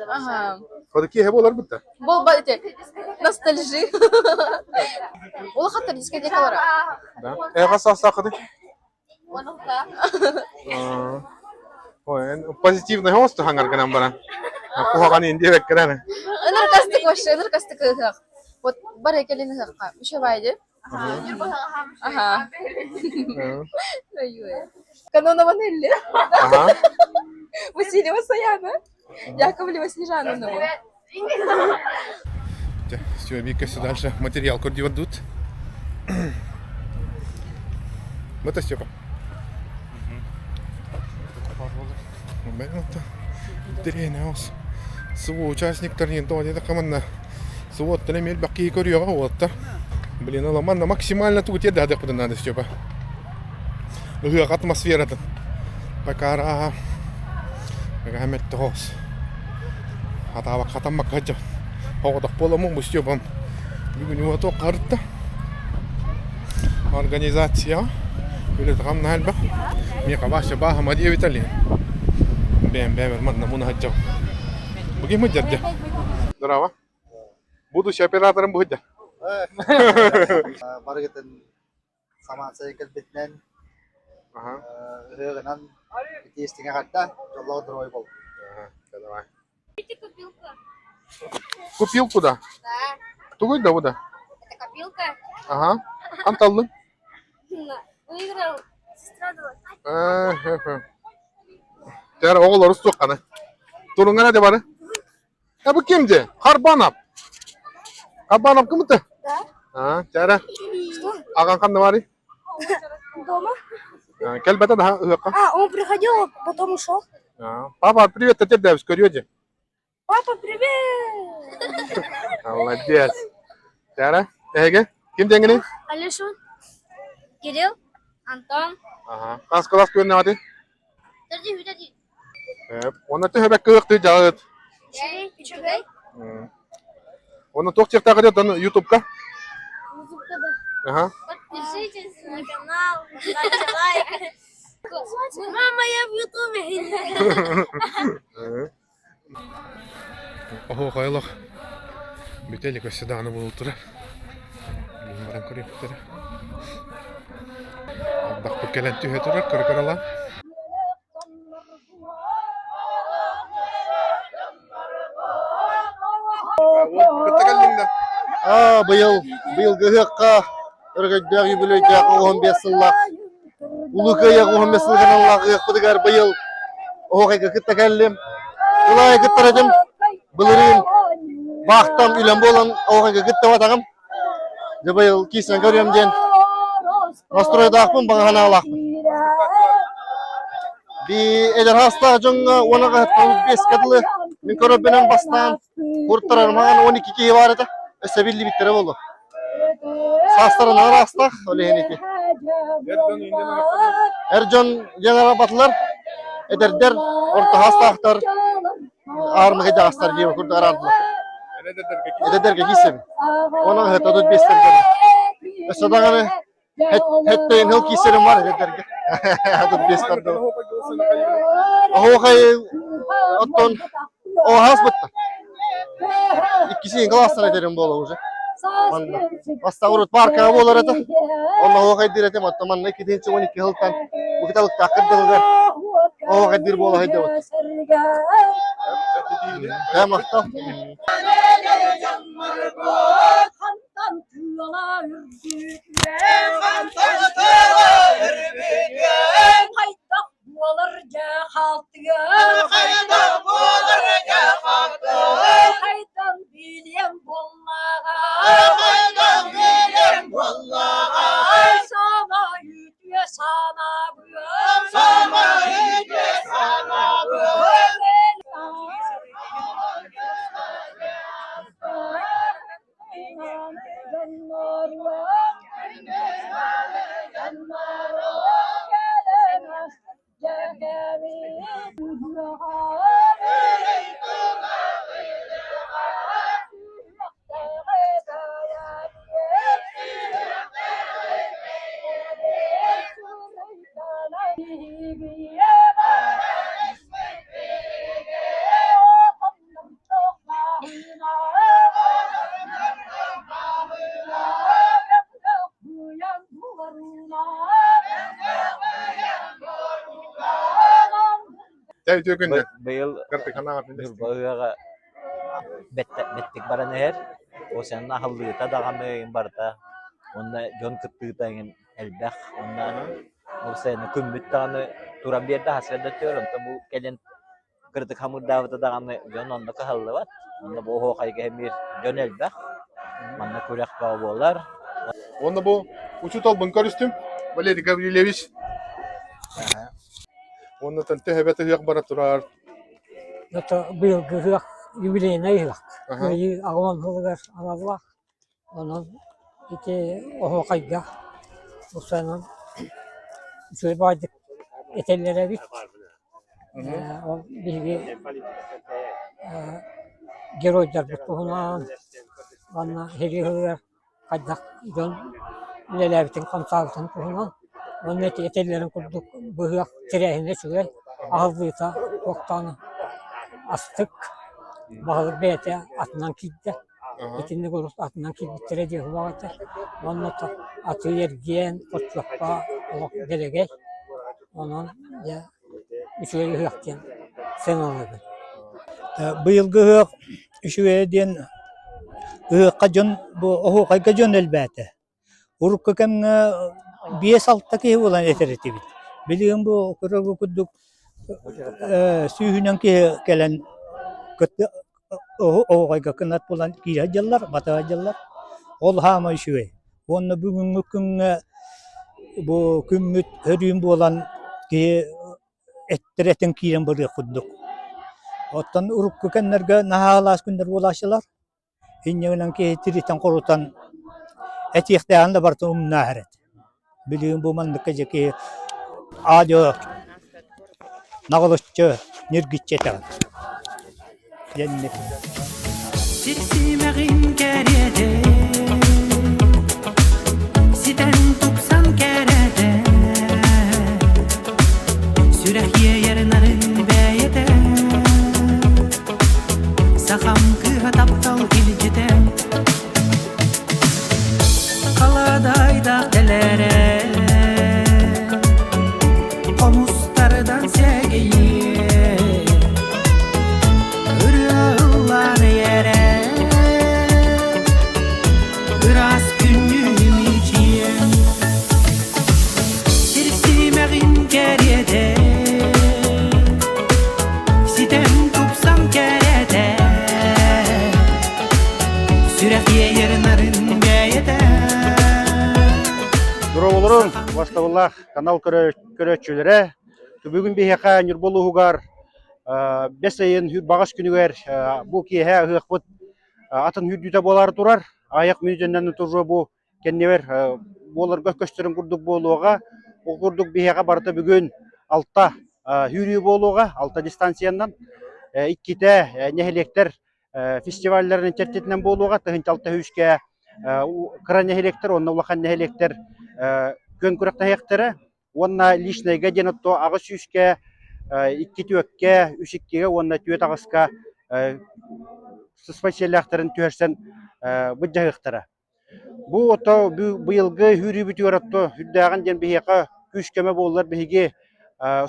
Ага. Ходу киэһэ буолар бытта. Буолбат ити. Ностальжи. Улахаттар дискотекалара. Да. Эҕэ саастааххытый? Ой, позитивный гост хаҥар гынан баран. Куһаҕан иин диэбэккэ Ыныркастык вообще, ыныркастык ыһыах. Вот бары кэлин ыһыахха. Еще баайды. Ага. Канонова Нелли. Ага. Васильева Саяна. Яковлева Снежана. Все, Вика все дальше материал көрдүбэрдут. Это Степа. СВО участниктар диэн тоҕо диэтэххэ манна СВО-ттан эмиэ элбэх киһи көрүөҕэ уолаттар. Блин, ол манна максимально тугу тиэрдээтэхпитин наада Степа. Ыһыах атмосфератын. Пока арааһа пока мөттөҕөс. Хатаабак хатаммакка сылдьабын. Оҕотох буоламмын бу Степам бүгүн уотуох харытта. Организация үлэтэ хамнаһа элбэх. Миэхэ Вася бааһыма диэбитэ ли. Бэйэм бэйэбэр манна муна сылдьабын. Бу ким сылдьар дьэ? Здорово. Будущий операторым бу сылдьар. Барыгытын Самаан кэлбитинэн ыһыаҕынан итии-истиҥ эҕэрдэ, дьоллоох доруобай буол. Давай. Купил куда? Да. Тугуй да буда? Это копилка. Ага. Ханталлың? Выиграл. Сестра дала. Тэр оҕолору суоххана. Туруҥҥа да бары. Э бу ким дии? Харбанов. Харбанов ким это? Да. А, Чара, аҕаҥ ханна барый? Дома. Кэлбэтэ да ыһыахха? А, он приходил, потом ушел. Папа, привет, тетя көрүө дии. Папа, привет! Молодец. Чара, эһиги ким диэҥҥиний? Алеша. Кирилл. Антон. Ага. Хас кылаас күөннэҕитий? Төрдү бүтэ Уонна төһө бэккэ ыһыахтыы дьаҕыт? Үчүгэй. Уонна туох диэхтээх этэ оттон Ютубка? Ютубка да. Ага. Подпишитесь на канал, ставьте лайк. Мама, я в Ютубе. Оһуохай олох бүтэ илик өссө даҕаны буолу турар. Билигин баран көрүөхтэрэ. Ардахпыт кэлэн түһэ турар, кыра-кыралаан. Кытта кэллиҥ да? Аа, быйыл быйылгы ыһыахха өрөгөйдөөх юбилейдээх 15 сыллаах Улуу Кыайыы 15 сылыгар аналлаах ыһыахпытыгар быйыл оһуохайга кытта кэллим. Ылаайы кыттар этим. Былырыын баахтам үлэм буолан оһуохайга кыттыбатаҕым. Дьэ быйыл киирсэн көрүөм диэн настройдаахпын, баҕа санаалаахпын. Би эдэр саастаах дьоҥҥо уона хаһыттан биэскэ дылы мин көрөрбүнэн бастаан куртарар маҕан 12 киһи баар этэ. Өссө биллибиттэрэ буолуо. Саастарынан араастаах, ол иһин ити. Эр дьон диэн арабатылар, эдэрдэр, орто саастаахтар, аармыга дьаҕастар диэн курдук араардылар. Эдэрдэргэ киирсэбин. Онон ыһыта тут биэстэргэ. Өссө даҕаны Хэттейин хыл киирсэрим бар эдэрдэргэ. Тут биэстэр Оһуохай оттон оһаас бытта. Иккисин класстан этерим буола уже. Манна. Баста урут паркаҕа буолар этэ. Онно оһуохайдыыр этим, оттон манна иккитинчи 12 сылтан бу кыталыктаах кырдалыгар оһуохайдыыр буола сылдьабыт. Дьэ, махтал. Хантан тыала үрдүкүөн, Хантан тыала үрдүкүөн, хайдах буолар дьэ хаалтыан, хайдах буолар дьэ хаалтыан, хайдан билиэм буоллаҕа, хайдан билиэм буоллаҕа, сана үтүө санаабыам, сана үтүө санаабыам. Дьэ үтүө күннэр. Быйыл Кырдык санааҕар Ньурба ыһыаҕа бэттик баран иһэр. Ол сэнэ аһыллыыта даҕаны барыта уонна дьон кыттыыта эҥин элбэх. Уонна ол сайыны күммүт даҕаны туран биэрдэ сарсыарда өттүгэр онтон бу кэлин Кыратык хамыырдаабыта даҕаны дьон онно кыһаллыбат. Онно бу оһуохайга эмиэ дьон элбэх. Манна күрэх бөҕө буолар. Уонна бу учууталбын көрүстүм, Валерий Гаврильевич. Уонна төһөбө ыһыах бара турар. Это быйылгы ыһыах юбилейнай ыһыах. Кыайыы аҕалан сылыгар аналлаах. Онон ити оһуохайга тупсайынан үчүгэй баҕайытык этэллэр эбит. Ол биһиги геройдарбыт туһунан уонна сэрии сылыгар хайдах дьон үлэлээбитин-хамсаабытын туһунан уонна ити этэллэрин курдук быһыах тэрээһинэ үчүгэй, аһыллыыта туохтаан астык, баһылык бэйэтэ атынан киирдэ. Итинник урут атынан киирбиттэрэ диэх этэ. Уонна атыы-эргиэн, хорчуоппа олох дэлэгэй. Онон дьэ үчүгэй ыһыах диэн сыаналыыбын. Быйылгы ыһыах үчүгэйэ диэн ыһыахха дьон бу оһуохайга дьон элбээтэ. Урукку кэмҥэ 5-6 киһи буолан этэр этибит. Билигин бу көрөргө курдук сүүһүнэн киһи кэлэн оһуохайга кынат буолан киирэ сылдьаллар, батыһа сылдьаллар. Ол хаамай үчүгэй. Уонна бүгүҥҥү күҥҥэ бу күммүт өрүүн буолан киһи эттэр этин киирэн барыах курдук. Оттон урукку кэмнэргэ наһаа алаас күннэр буолааччылар. Инньэ гынан киһи тиритэн-хорутан этиэхтээҕин да барытын умнааһар этэ. Билигин бу манныкка дьэ киһи аадьуо наҕылыччы, ньиргиччи этэҕин. Дьэнник. Сир симэҕин кэриэтэ Ситэн тупсан кэрэтэ Сүрэх иэйэр нарын бэйэтэ Сахам кыыһа таптал илдьитэ Халадаайдаах тэлээрэ Хомустардан сэгэйиэ Ырыа ыллаан эйээрэ Ыраас күннүү мичийэ Сир симэҕин кэриэтэ Ситэн тупсан кэрэтэ Сүрэх иэйэр нарын бэйэтэ Дорооболорун, убастабыллаах канал көрөөччүлэрэ. Бүгүн биһиэхэ Ньурба улууһугар бэс ыйын баҕас күнүгэр бу киэһэ ыһыахпыт атын үрдүтэ буолаары турар. Аҕыйах мүнүүтэннэн туруу бу кэннибэр буоларга көстөрүн курдук буолуоҕа. Ол курдук биһиэхэ барыта бүгүн алта сүүрүү буолуоҕа, алта дистанциянан. Иккитэ нэһилиэктэр фестивалларын чэрчитинэн буолуоҕа. Тыһыынча алта сүүскэ кыра нэһилиэктэр уонна улахан нэһилиэктэр күөн күрэхтэһиэхтэрэ. Уонна личнайга диэн отто аҕыс сүүскэ, икки түөккэ, үс иккигэ уонна түөрт аҕыска сыспай сиэллээхтэрин түһэрсэн былдьаһыахтара. Бу ото быйылгы үүрүүбүтүгэр отто үрдээҕин диэн биһиэхэ күүс-көмө буоллар биһиги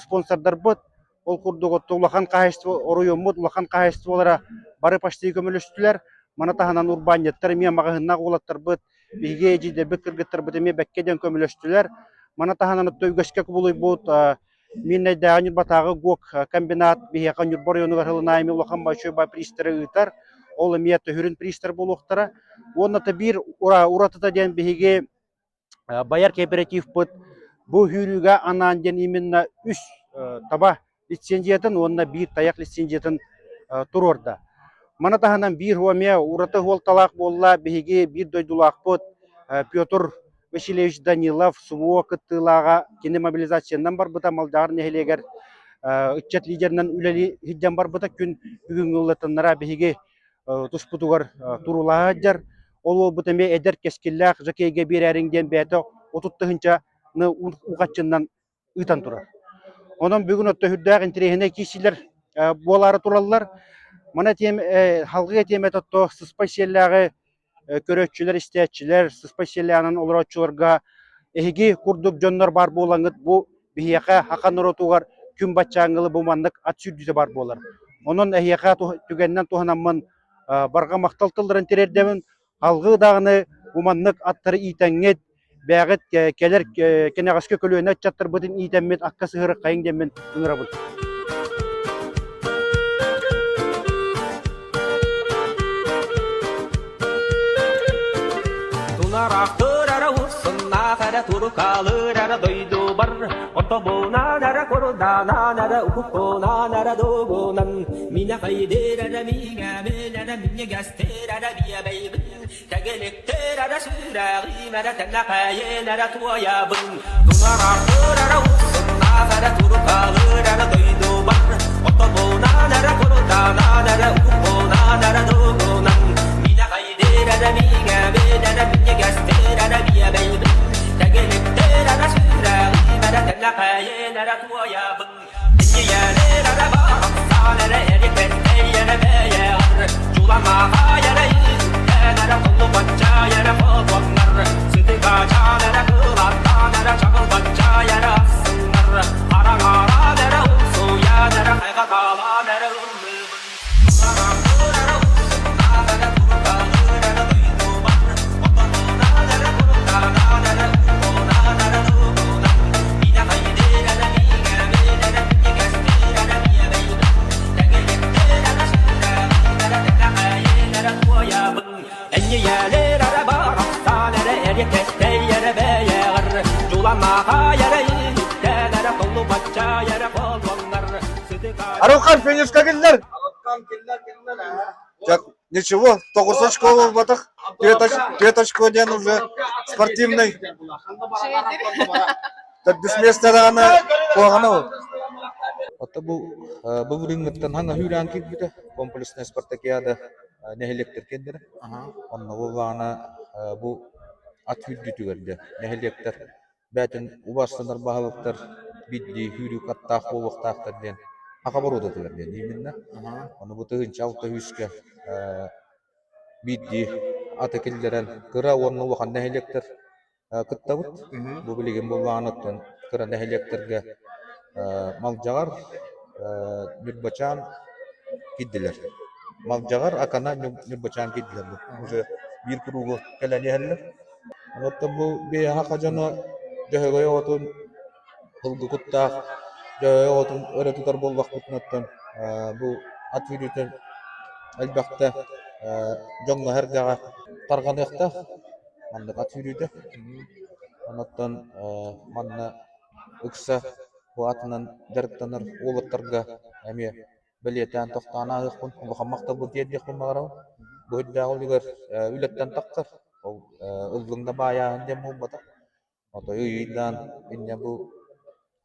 спонсордарбыт ол курдук отто улахан хаһаайыстыба оройуоммут улахан хаһаайыстыбалара бары почти көмөлөстүлэр. Маны таһынан урбаанньыттар эмиэ маҕаһыыннаах уолаттарбыт биһиги эдьиийдэрбит кыргыттарбыт эмиэ бэккэ диэн көмөлөстүлэр. Маны таһынан отто үгэскэ кубулуйбут Миирнэйдээҕи Ньурбатааҕы ГОК комбинат биһиэхэ Ньурба оройуонугар сылын аайы улахан большой приистары ыытар. Ол эмиэ төһүрүн приистар буолуохтара. Уонна та биир уратыта диэн биһиги байар кооперативпыт бу сүүрүүгэ анаан диэн именно үс таба лицензиятын уонна биир тайах лицензиятын туруорда. Маны таһынан биир эмиэ ураты суолталаах буолла биһиги биир дойдулаахпыт Петр Васильевич Данилов СВО кыттыылааҕа кини мобилизациянан барбыта Малдьаҕар нэһилиэгэр ыччат лидеринэн үлэлии сылдьан барбыта күн бүгүҥҥү ыллатыннара биһиги туспутугар туруулаһа сылдьар. Ол уолбут эмиэ эдэр кэскиллээх жокейга биэрээриҥ диэн бэйэтэ 30 тыһыынчаны ухаччыннан ыытан турар. Онон бүгүн отто сүрдээх интэриэһинэй киирсиилэр буолаары тураллар. Маны этиэм, салгыы этиэм этэ отто сыспай сиэллээҕи көрөөччүлэр, истээччилэр, сыспай сиэллээҕинэн олорооччуларга эһиги курдук дьоннор баар буолаҥҥыт бу биһиэхэ саха норуотугар күн баччааҥҥылы бу маннык ат сүүрдүүтэ баар буолар. Онон эһиэхэ түгэнинэн туһанаммын барҕа махтал тылларын тириэрдэбин. Алгыы даҕаны бу маннык аттары иитэҥҥит, бэйэҕит кэлэр кэнэҕэски көлүөнэ ыччаттарбытын иитэммит акка сыһырыххайыҥ диэммин ыҥырабын. Тунараахтыыр эрэ урсуннаах эрэ турукаалыыр эрэ дойдубар Отобунаан эрэ курданаан эрэ укуппунаан эрэ дугунан Минэхэйдиир эрэ миҥэбин эрэ минньигэстиир эрэ биэбэйбин Тэгиликтир эрэ сүрэҕим эрэ тэнэхэйин эрэ туойабын Тунараахтыыр эрэ урсуннаах эрэ турукаалыыр эрэ дойдубар Отобунаан эрэ курданаан эрэ укуппунаан эрэ дугунан Минэхэйдиир эрэ миҥэбин эрэ минньигэстиир эрэ биэбэйбин Тэгиликтир эрэ сүрэҕим эрэ тэнэхэйин эрэ туойабын Эриэккэстэй эрэ бэйэҕэр Дьуланаахай эрэ иһиттэн эрэ Толлубачча эрэ холуоннар Арылхан финишка киллэр. Так, ничего, тоҕус очко буолбатах. Түөрт очко диэн уже спортивный. Төрдүс миэстэ даҕаны куһаҕана ол. Оттон бу бу былырыыҥҥыттан хаҥа сүүрээн киирбитэ комплекснай спартакиада нэһилиэктэр киэннэрэ. Онно буоллаҕына бу ат сүүрдүүтүгэр дьэ нэһилиэктэр бээтин убаастанар баһылыктар биирдии сүүрүүк аттаах буолуохтаахтар диэн саха боруодатыгар диэн именно. Ону бу 1006 сүүскэ биирдии аты киллэрэн кыра уонна улахан нэһилиэктэр кыттабыт. Бу билигин буоллаҕына оттон кыра нэһилиэктэргэ Малдьаҕар, Ньурбачаан киирдилэр. Малдьаҕар, Акана, Ньурбачаан киирдилэр бу. Уже биир кругу кэлэн иһэллэр. Оттон бу биһиэхэ дьоно Дьөһөгөй оҕотун сылгы куттаах Дьөһөгөй оҕотун өрө тутар буоллахпытына оттон бу ат үүрүүтүн элбэхтэ дьоҥҥо-сэргэҕэ тарҕаныахтаах. Маннык ат сүүрүүтэ. Онон манна ыкса бу атынан дьарыктанар уолаттарга эмиэ бэлиэтээн тохтоон ааһыахпын, улахан махталбын тиэрдиэхпин баҕарабын. Бу үрдээх үлүгэр үлэттэн тахсар. Ол ыллыҥ да баайааһын диэн буолбатах. Отой ыйдаан инньэ бу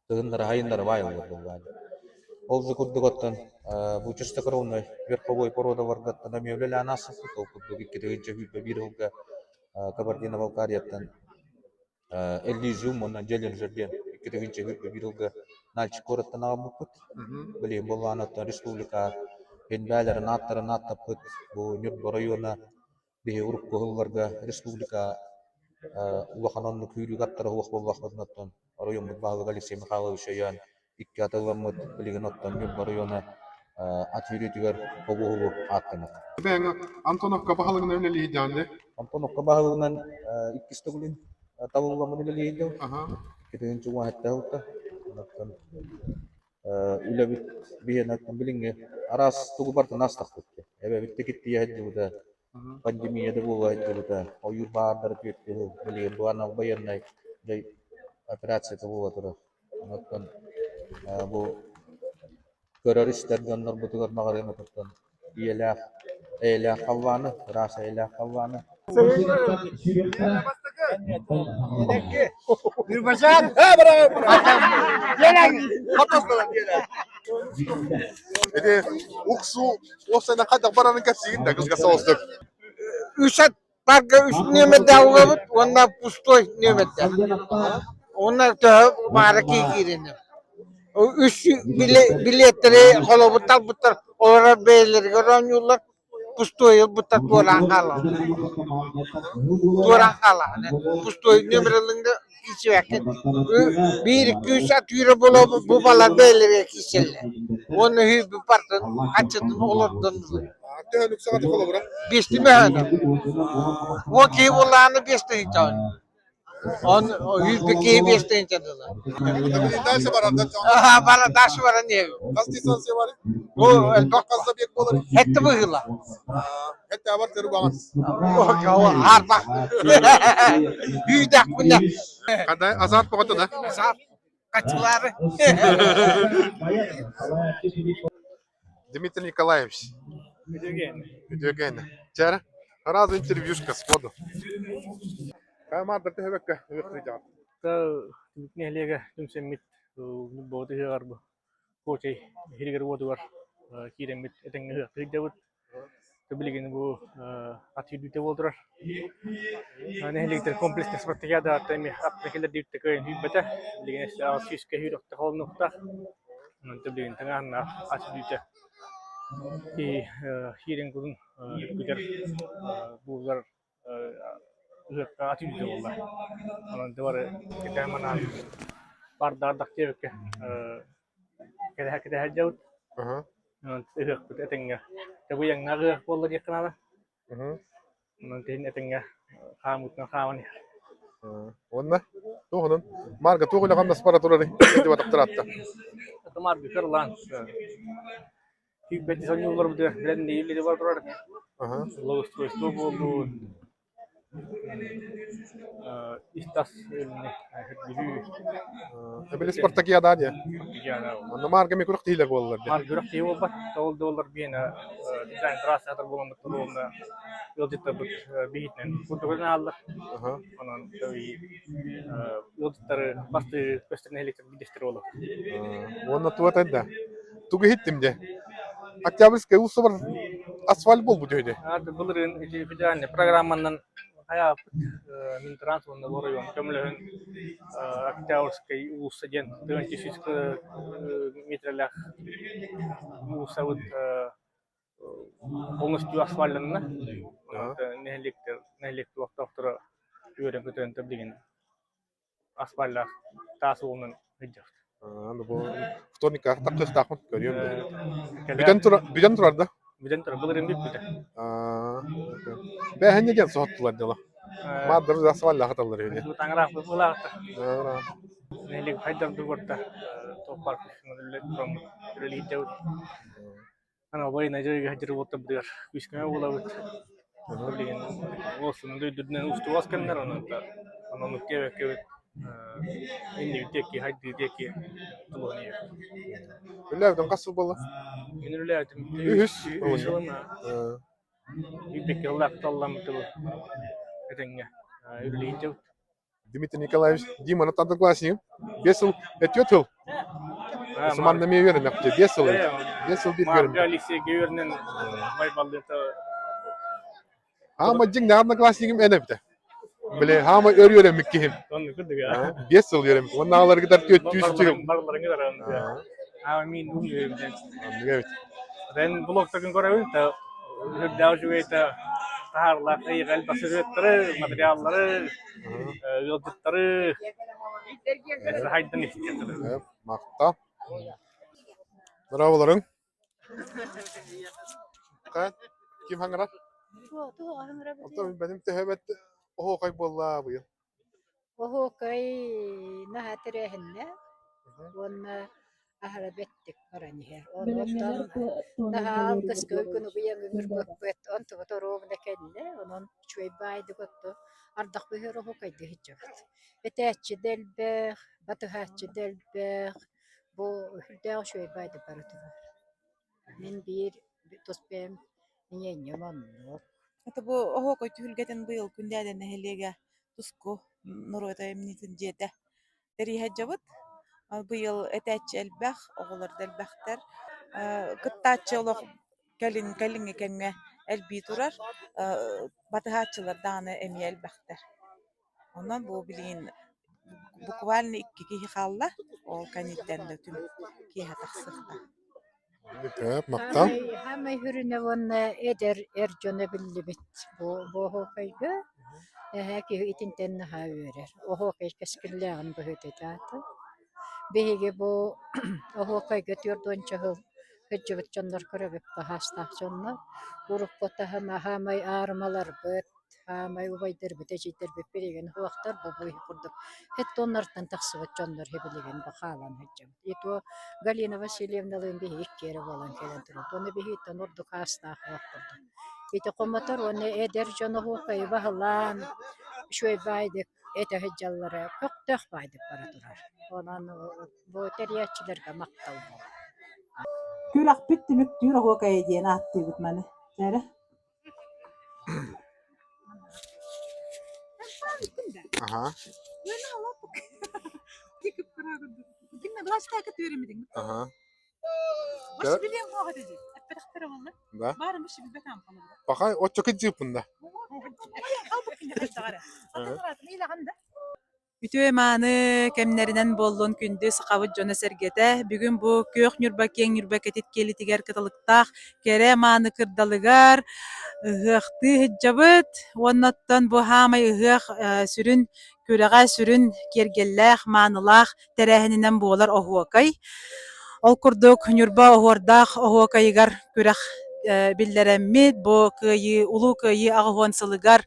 кыһыннары сайыннары баайыллар буоллаҕа дии. Ол да курдук оттон бу чистокровнай верховой породаларгаттан эмиэ үлэлээн ааспыппыт. Ол курдук 2021 сылга Кабардино-Балкарияттан Эллизиум уонна Джелленджер диэн 2021 сылга Нальчик куораттан аҕалбыппыт. Билигин буоллаҕына оттон республика инбээлэрин ааттарын ааттаппыт бу Ньурба оройуона Биһи урукку сылларга республика улахан оннук күүрүүк аттара суох буоллахпытына оттон оройуоммут баһылыга Алексей Михайлович өйөөн икки аты ыламмыт билигин оттон Ньурба оройуона ат сүүрүүтүгэр хобуоһубу ааттанар. Бэйэҥ Антоновка баһылыгынан үлэлииһдьэҕин дии? Антоновка баһылыгынан иккис төгүлүн талылламмын үлэлииһдьэбин. Китигин чугуһатта ылта. Оттон үлэбит биһиэнэ билиҥҥи араас тугу барытын аастахпыт дии. Эбэбит да киттийэ сылдьыбыта, пандемия да буола сылдьыбыта, ойуур баһаардара түөрт билигин бу анал байыаннай операцията буола турар. Оттон бу көрөр-истэр дьоннорбутугар баҕарыам этэ ийэлээх, эйэлээх халлааны, ыраас эйэлээх халлааны. Ити уксу уопсайынан хайдах барарын кэпсиигин да кылгас соҕустук. Үс аттарга үс нүөмэрдээх ылабыт уонна пустой нүөмэрдээх. Уонна төһө баара кииринэ. Үс билиэттэри холобур талбыттар олорор бэйэлэригэр оонньууллар пустой ылбыттар туораан хаалаллар. Туораан хаалаҕын. Пустой нүөмэр ыллыҥ да киирсибэккин. Биир икки үс атыыра буола бу балар бэйэлэригэр киирсэллэр. Уонна үһү бартын хаччытын олордон Төһөнүк саҕата холобура? Биэсти мөһөнө. Уон киһи буоллаҕына биэс тыһыынча Он үүрбүт киһи биэс тыһыынча дылы. Дальше баран Бара дальше баран иһэбит. Хас дистанция барый? Бу элбэх хас забег буолар? Хэтти быһыыла. Хэтти абар көрү баган. Арбах. Үүдэхпинэ. Кандай азарт боҕотун а? Азарт. Качылары. Дмитрий Николаевич. Үтүөкэн. Чара, сразу интервьюшка сходу. Каймаардыр төһөбөккө ыһыктыйдьаҕын. Нэһилиэгэ түмсэммит боҕут ыһыаҕар бу Куочай иһиригэр уотугар киирэммит этэҥҥэ ыһыахтыырдабыт. Билигин бу ат сүүрдүүтэ буола турар. Нэһилиэктэр комплекснай спартакиадаҕа эмиэ аттына кэлэрдиибит кыайан сүүрбэтэ. Билигин өссө аҕыс сүүскэ сүүрүөхтэ холонуохтаах. Онон билигин тыҥааһыннаах ат сүүрдүүтэ киирэн курун үргүтэр буулар ыһыахха ат сүүрдүүтэ буолла. Онон бары кэтээн манаан бардардах диэбиккэ кэтэһэ кэтэһэ сылдьабыт. Ыһыахпыт этэҥҥэ табыйаҥнаах ыһыах буолла диэххэ наада. Онон тиһин этэҥҥэ хаамыытынан хааман иһэр. Уонна туох онон Марга туох үлэ-хамнас бара турарый? Деп атахтаратта. Марга кырлаан күүппэти сонньуулларбытыгар билэн нэһиилэ бара турар. Благоустройство буоллун. Ис-тас үлэни сэргиһүү. Эбили спартакиада диye. Спартакиада. Онно маарга ми күрэх тиилэр буолалар диye. Маар күрэх тиий буолбат. Ол да буоллар биэнэ дизайн трасса буоламмыт уонна ыалдьыттарбыт биһитинэн курдугунан ааллар. Онон ыалдьыттары бастыы көстөр нэһилиэктэр биирдэстэрэ буолар. Уонна туга да тугу иһиттим дьэ. Октябрьская уулуссабар асфальт буолбут үһү дии. Былырыын ити федеральный программанан хайааппыт Минтранс уонна оройуон көмөлөһөн Октябрьскай уулусса диэн тыһыынча метрэлээх уулуссабыт полностью асфальтанна. Нэһилиэктэр нэһилиэк олохтоохторо үөрэн-көтөн билигин асфальтаах таас уолунан сылдьабыт. Бу вторникка тахсыахтаахпын көрүөм да. Бүтэн турар бүтэн турар да? Бүтэн турар былырыын бүппүтэ. Бэһэнньэ диэн соһуттулар дьоло. Мааддар асфальтаах аталлар үһү. Таҥараахпыт былаахта. Нэһилиэк хайдар дугурта туох баар үлэлиирдэбит. Аны убайын дьарыгы сылдьар уолаттарбытыгар күүскэ буолабыт. Билигин уолсунун дойдутунан устугас кэмнэр онон онон диэбэккэбит иннибит диэки хайдыы диэки тулуһан иһэбит. Үлэлээбитиҥ хас сыл буолла? Мин үлэлээбитим Үһүс. үһүс сылым. Биирдэкки сыллаах талламмыт этэҥҥэ үлэлиир Дмитрий Николаевич Диманы одноклассник. Биэс сыл өтүө тыл. Сыманна эмиэ үөрэнэхчэ. Биэс сыл эбит. Биэс сыл биир Марга үөрэммит. Алексейга үөрэнэн байбаллыыта Хаама дьиҥ одноклассникым эн эбитэ. Били хаама өр үөрэммит киһим. Оннук курдук Биэс сыл үөрэммит. Уонна аҕаларгытар түөрт сыл. Барыларыҥы даран. Аа мин уһун үөрэммит. Оннук эбит. Мен блогтарын көрөбүн та үрдээх үчүгэй таһаарылаах ыйга элбэх сюжеттары, материаллары, ыалдьыттары хайдан истиэхтэрэ. Махтал. Здраволарың. Ким хаҥырар? Оттон бэним төһөбөт оһуокай буолла быйыл. Оһуокай наһаа тэрээһиннээх уонна аһара бэттик баран иһэр. Онуоттан наһаа алгыска күн убуйан ыҥырбыппыт, онтубут оруобуна кэллэ, онон үчүгэй баайдык отто ардах быһыар оһуокайдыы сылдьабыт. Этээччи да элбэх, батыһааччы да элбэх, бу сүрдээх үчүгэй баайдык бара турар. Мин биир тус бэйэм ийэнньэм оннук. Это бу Оһуокай түһүлгэтин быйыл Күндээдэ нэһилиэгэ Туску норуот айымньытын дьиэтэ тэрийэ сылдьабыт. Быйыл этээччи элбэх, оҕолор да элбэхтэр. Кыттааччы олох кэлин кэлиҥҥи кэмҥэ элбии турар. Батыһааччылар даҕаны эмиэ элбэхтэр. Онон бу билигин буквально икки киһи хаалла, ол кэнниттэн да түм киэһэ тахсыахтаах. Махтал. Хаамай сүрүнэ уонна эдэр эр дьоно биллибит бу бу оһуокайга эһээ киһи итинтэн наһаа үөрэр. Оһуокай кэскиллээҕин быһыыта ити Биһиги бу оһуокайга түөрт уонча сыл сылдьыбыт дьоннор көрөбүт баһаастаах дьоннор. Урукку таһыма хаамай аарымаларбыт, Хаамай убайдарбыт, эдьиийдэрбит билигин суохтар бу бу курдук хеттоннартан тахсыбыт дьоннор билигин бу хаалан сылдьабыт. И то Галина Васильевналыын биһи икки эрэ буолан кэлэн турабыт. Уонна биһиттэн ордук аастаах суох курдук. Ити хомотор уонна эдэр дьон оһуокайы баһылаан үчүгэй баайдык этэ сылдьаллара көхтөөх баайдык бара турар. Онон бу тэрийээччилэргэ махтал буолар. Күрэхпит түмүктүүр оһуокайа диэн ааттыыбыт маны. Эрэ. Аха. Аха. Да. Пахай оччо кыдьыыппын да. Үтүө-мааны кэмнэринэн буоллун күндү сахабыт дьоно-сэргэтэ! Бүгүн бу Күөх Ньурба киэҥ Ньурба кэтит киэлитигэр кыталыктаах кэрэ-мааны кырдалыгар ыһыахтыы сылдьабыт. Уонна оттон бу хаамай ыһыах сүрүн күрэҕэ, сүрүн киэргэллээх, маанылаах тэрээһининэн буолар оһуокай. Ол курдук Ньурба оһуордаах оһуокайыгар күрэх биллэрэммит, бу Кыайыы, Улуу Кыайыы 80 сылыгар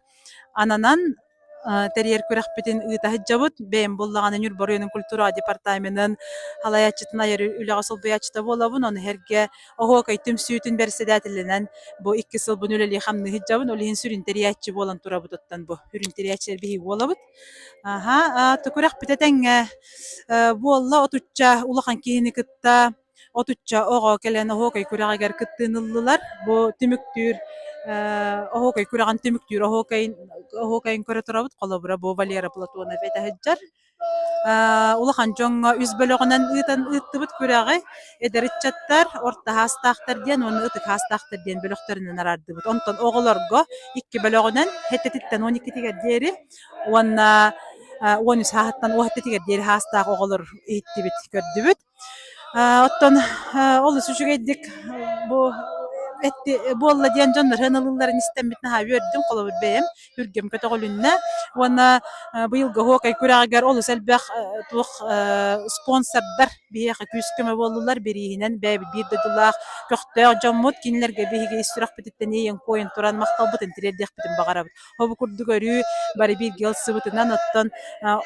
ананан. тэрийэр күрэхпитин ыыта сылдьабыт. Бэйэм буоллаҕына Ньурба оройуонун культураҕа департаменын салайааччытын айар үлэҕэ солбуйааччыта буолабын. Ону сэргэ Оһуокай түмсүүтүн бэрэссэдээтэлинэн бу икки сылбын үлэлии-хамныы сылдьабын. Ол иһин сүрүн тэрийээччи буолан турабыт оттон бу сүрүн тэрийээччилэр биһиги буолабыт. Аһа, күрэхпит этэҥҥэ буолла отучча улахан киһини кытта отучча оҕо кэлэн оһуокай күрэҕигэр кыттыыны ыллылар. Бу түмүктүүр оһуокай күрэҕин түмүктүүр оһуокайын оһуокайын көрө турабыт. Холобура, бу Валера Платонов этэ сылдьар. Улахан дьоҥҥо үс бөлөҕүнэн ыытан ыыттыбыт күрэҕи. Эдэр ыччаттар, орто саастаахтар диэн уонна ытык саастаахтар диэн бөлөхтөрүнэн араардыбыт. Онтон оҕолорго икки бөлөҕүнэн сэттэтиттэн уон иккитигэр диэри уонна уон үс сааһыттан уон сэттэтигэр диэри саастаах оҕолор иһиттибит, көрдүбүт. Оттон олус үчүгэйдик бу буолла диэн дьоннор ылылларын истэммит наһаа үөрдүм, холобур бэйэм үргэм көтөҕүлүннэ уонна быйылгы оһуокай күрэҕигэр олус элбэх туох спонсордар биһиэхэ күүс-көмө буоллулар, бирииһинэн бэйэбит биир дойдулаах көхтөөх дьоммут, кинилэргэ биһиги ис сүрэхпититтэн иэйэн-куойан туран махталбытын тириэрдиэхпитин баҕарабыт. Ол курдук өрүү бары бииргэ ылсыбытынан оттон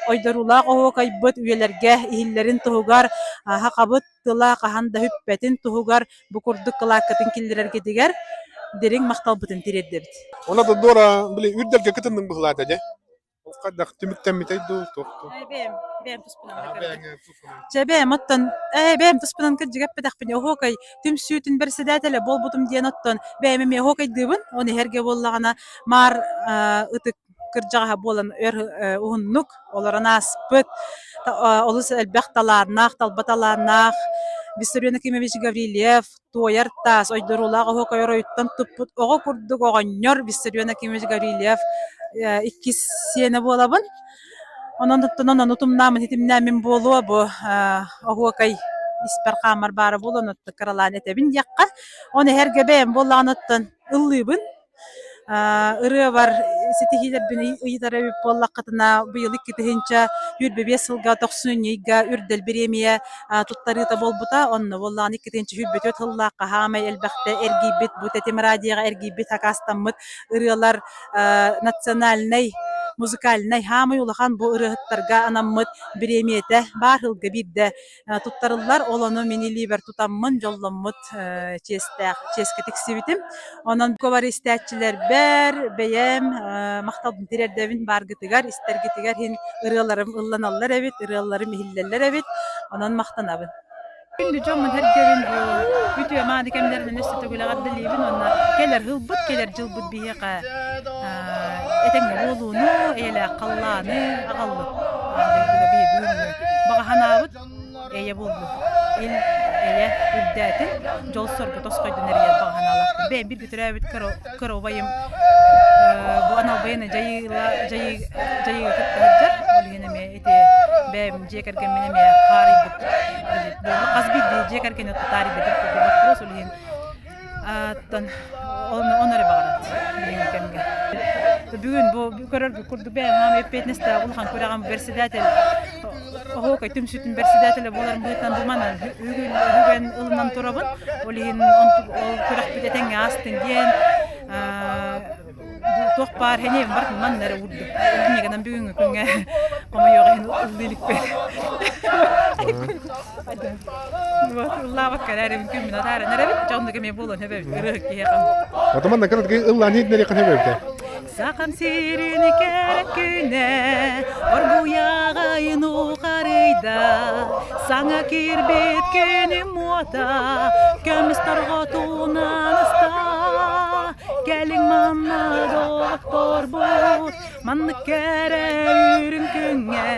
ойдоруулаах оһуокайбыт үйэлэргэ иһиллэрин туһугар сахабыт тыла хаһан да сүппэтин туһугар бу курдук кылааккытын киллэрэргитигэр дириҥ махталбытын тириэрдэбит. Онон Дора, били үрдэлгэ кытынныҥ быһылаата дьэ. Ол хайдах түмүктэммитэй дуу, туох дуу? Бэйэм, бэйэм туспунан Чэ бэйэм оттон ээ бэйэм туспунан кырдьык эппэтэхпинэ оһуокай түмсүүтүн бэрэссэдээтэлэ буолбутум диэн оттон бэйэм эмиэ оһуокайдыыбын. Оны иһэргэ буоллаҕына маар ытык кырдьаҕаһа буолан өр уһуннук олорон ааспыт олус элбэх талааннаах, талба талааннаах Виссарион Акимович Гаврильев туойар таас ойдоруулаах оһуокай оройуттан туппут оҕо курдук оҕонньор Виссарион Акимович Гаврильев иккис сиэнэ буолабын. Онон оттон ону утумнааммын ситимнээммин буолуо бу оһуокай испэр хаамар баара буолуо онон кыралаан этэбин диэххэ. Оны эһэргэ бэйэм буоллаҕына оттон ыллыыбын. Ырыабар ситиһиилэрбин ыйытар эбит буоллаххытына быйыл 2025 сылга тохсунньу ыйга Үрдэл бириэмийэ туттарыыта буолбута. Онно буоллаҕына 2024 сыллаахха хаамай элбэхтэ эргийбит бу Тэтим радиоҕа эргийбит сакаастаммыт ырыалар национальнай музыкальнай хаамай улахан бу ырыаһыттарга анаммыт бириэмийэтэ баар сылга биирдэ туттарыллар. Ол ону мин илиибэр тутаммын дьолломмут чиэстээх чиэскэ тиксибитим. Онон бары истээччилэрбэр бэйэм махталбын тириэрдэбин бааргытыгар, истэргитигэр иһин ырыаларым ылланаллар эбит, ырыаларым иһиллэллэр эбит. Онон махтанабын. Күндү дьоммун сэргэбин бу үтүө мааны кэмнэринэн өссө төгүл эҕэрдэлиибин уонна кэлэр сылбыт, кэлэр дьылбыт биһиэхэ этэҥҥэ буолууну, эйэлээх халлааны аҕаллын. Аан дойдуга биһи бүгүҥҥү баҕа санаабыт эйэ буоллун. Ил эйэ үрдээтин, дьол-соргу тосхойдун эрийэр баҕа санаалаахпын. Бэйэм бииргэ төрөөбүт кыра убайым бу анал байыаннай дьайыыла дьайыыга кытта сылдьар. Ол иһин эмиэ ити бэйэм дьиэ кэргэммин эмиэ хаарыйбыт буолла. Хас биирдии дьиэ кэргэни таарыйбыт боппуруос ол иһин оттон ону эрэ баҕарабыт билиҥҥи кэмҥэ. Бүгүн бу көрөргүт курдук бэйэм аам эппиэтинэстээх улахан күрэҕим бэрэссэдээтэл оһуокай түмсүүтүн бэрэссэдээтэлэ буоларым быһыытынан бу манан үгэн ылынан турабын. Ол иһин ол күрэхпит этэҥҥэ аастын диэн туох баар сэниэм барытын манна эрэ уурдум. Инньэ бүгүҥҥү күҥҥэ хомойуох иһин ыллыы иликпин. Вот ыллаабакка эрэ күммүн атааран эрэбит. Дьэ оннук эмиэ буолуон сөп эбит ырыаһыт киһиэхэ. Отоман кыратыгы ыллаан иһитиннэриэххин сөп эбит. Сахам сирин кэрэ күнэ оргуйаҕайын ухарыйда саҥа киирбит күнүм уота көмүс торҕотунан ыста Кэлиҥ манна доҕотторбут, маннык кэрэ үрүҥ күҥҥэ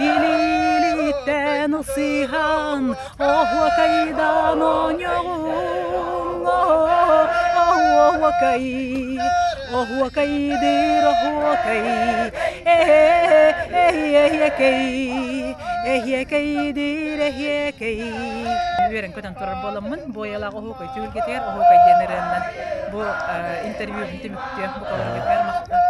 илиилиттэн ылсыһан, оһуокайдан оонньоҕуҥ, оһуокай, оһуокайдыыр оһуокай, эһиэкэй, эһиэкэйдиир эһиэкэй. Үөрэн-көтөн турар буоламмын, буойалаах оһуокай түһүлгэтигэр оһуокай диэн ырыаннан бу интервьюбун түмүктүө бу колоргытыгар махтал.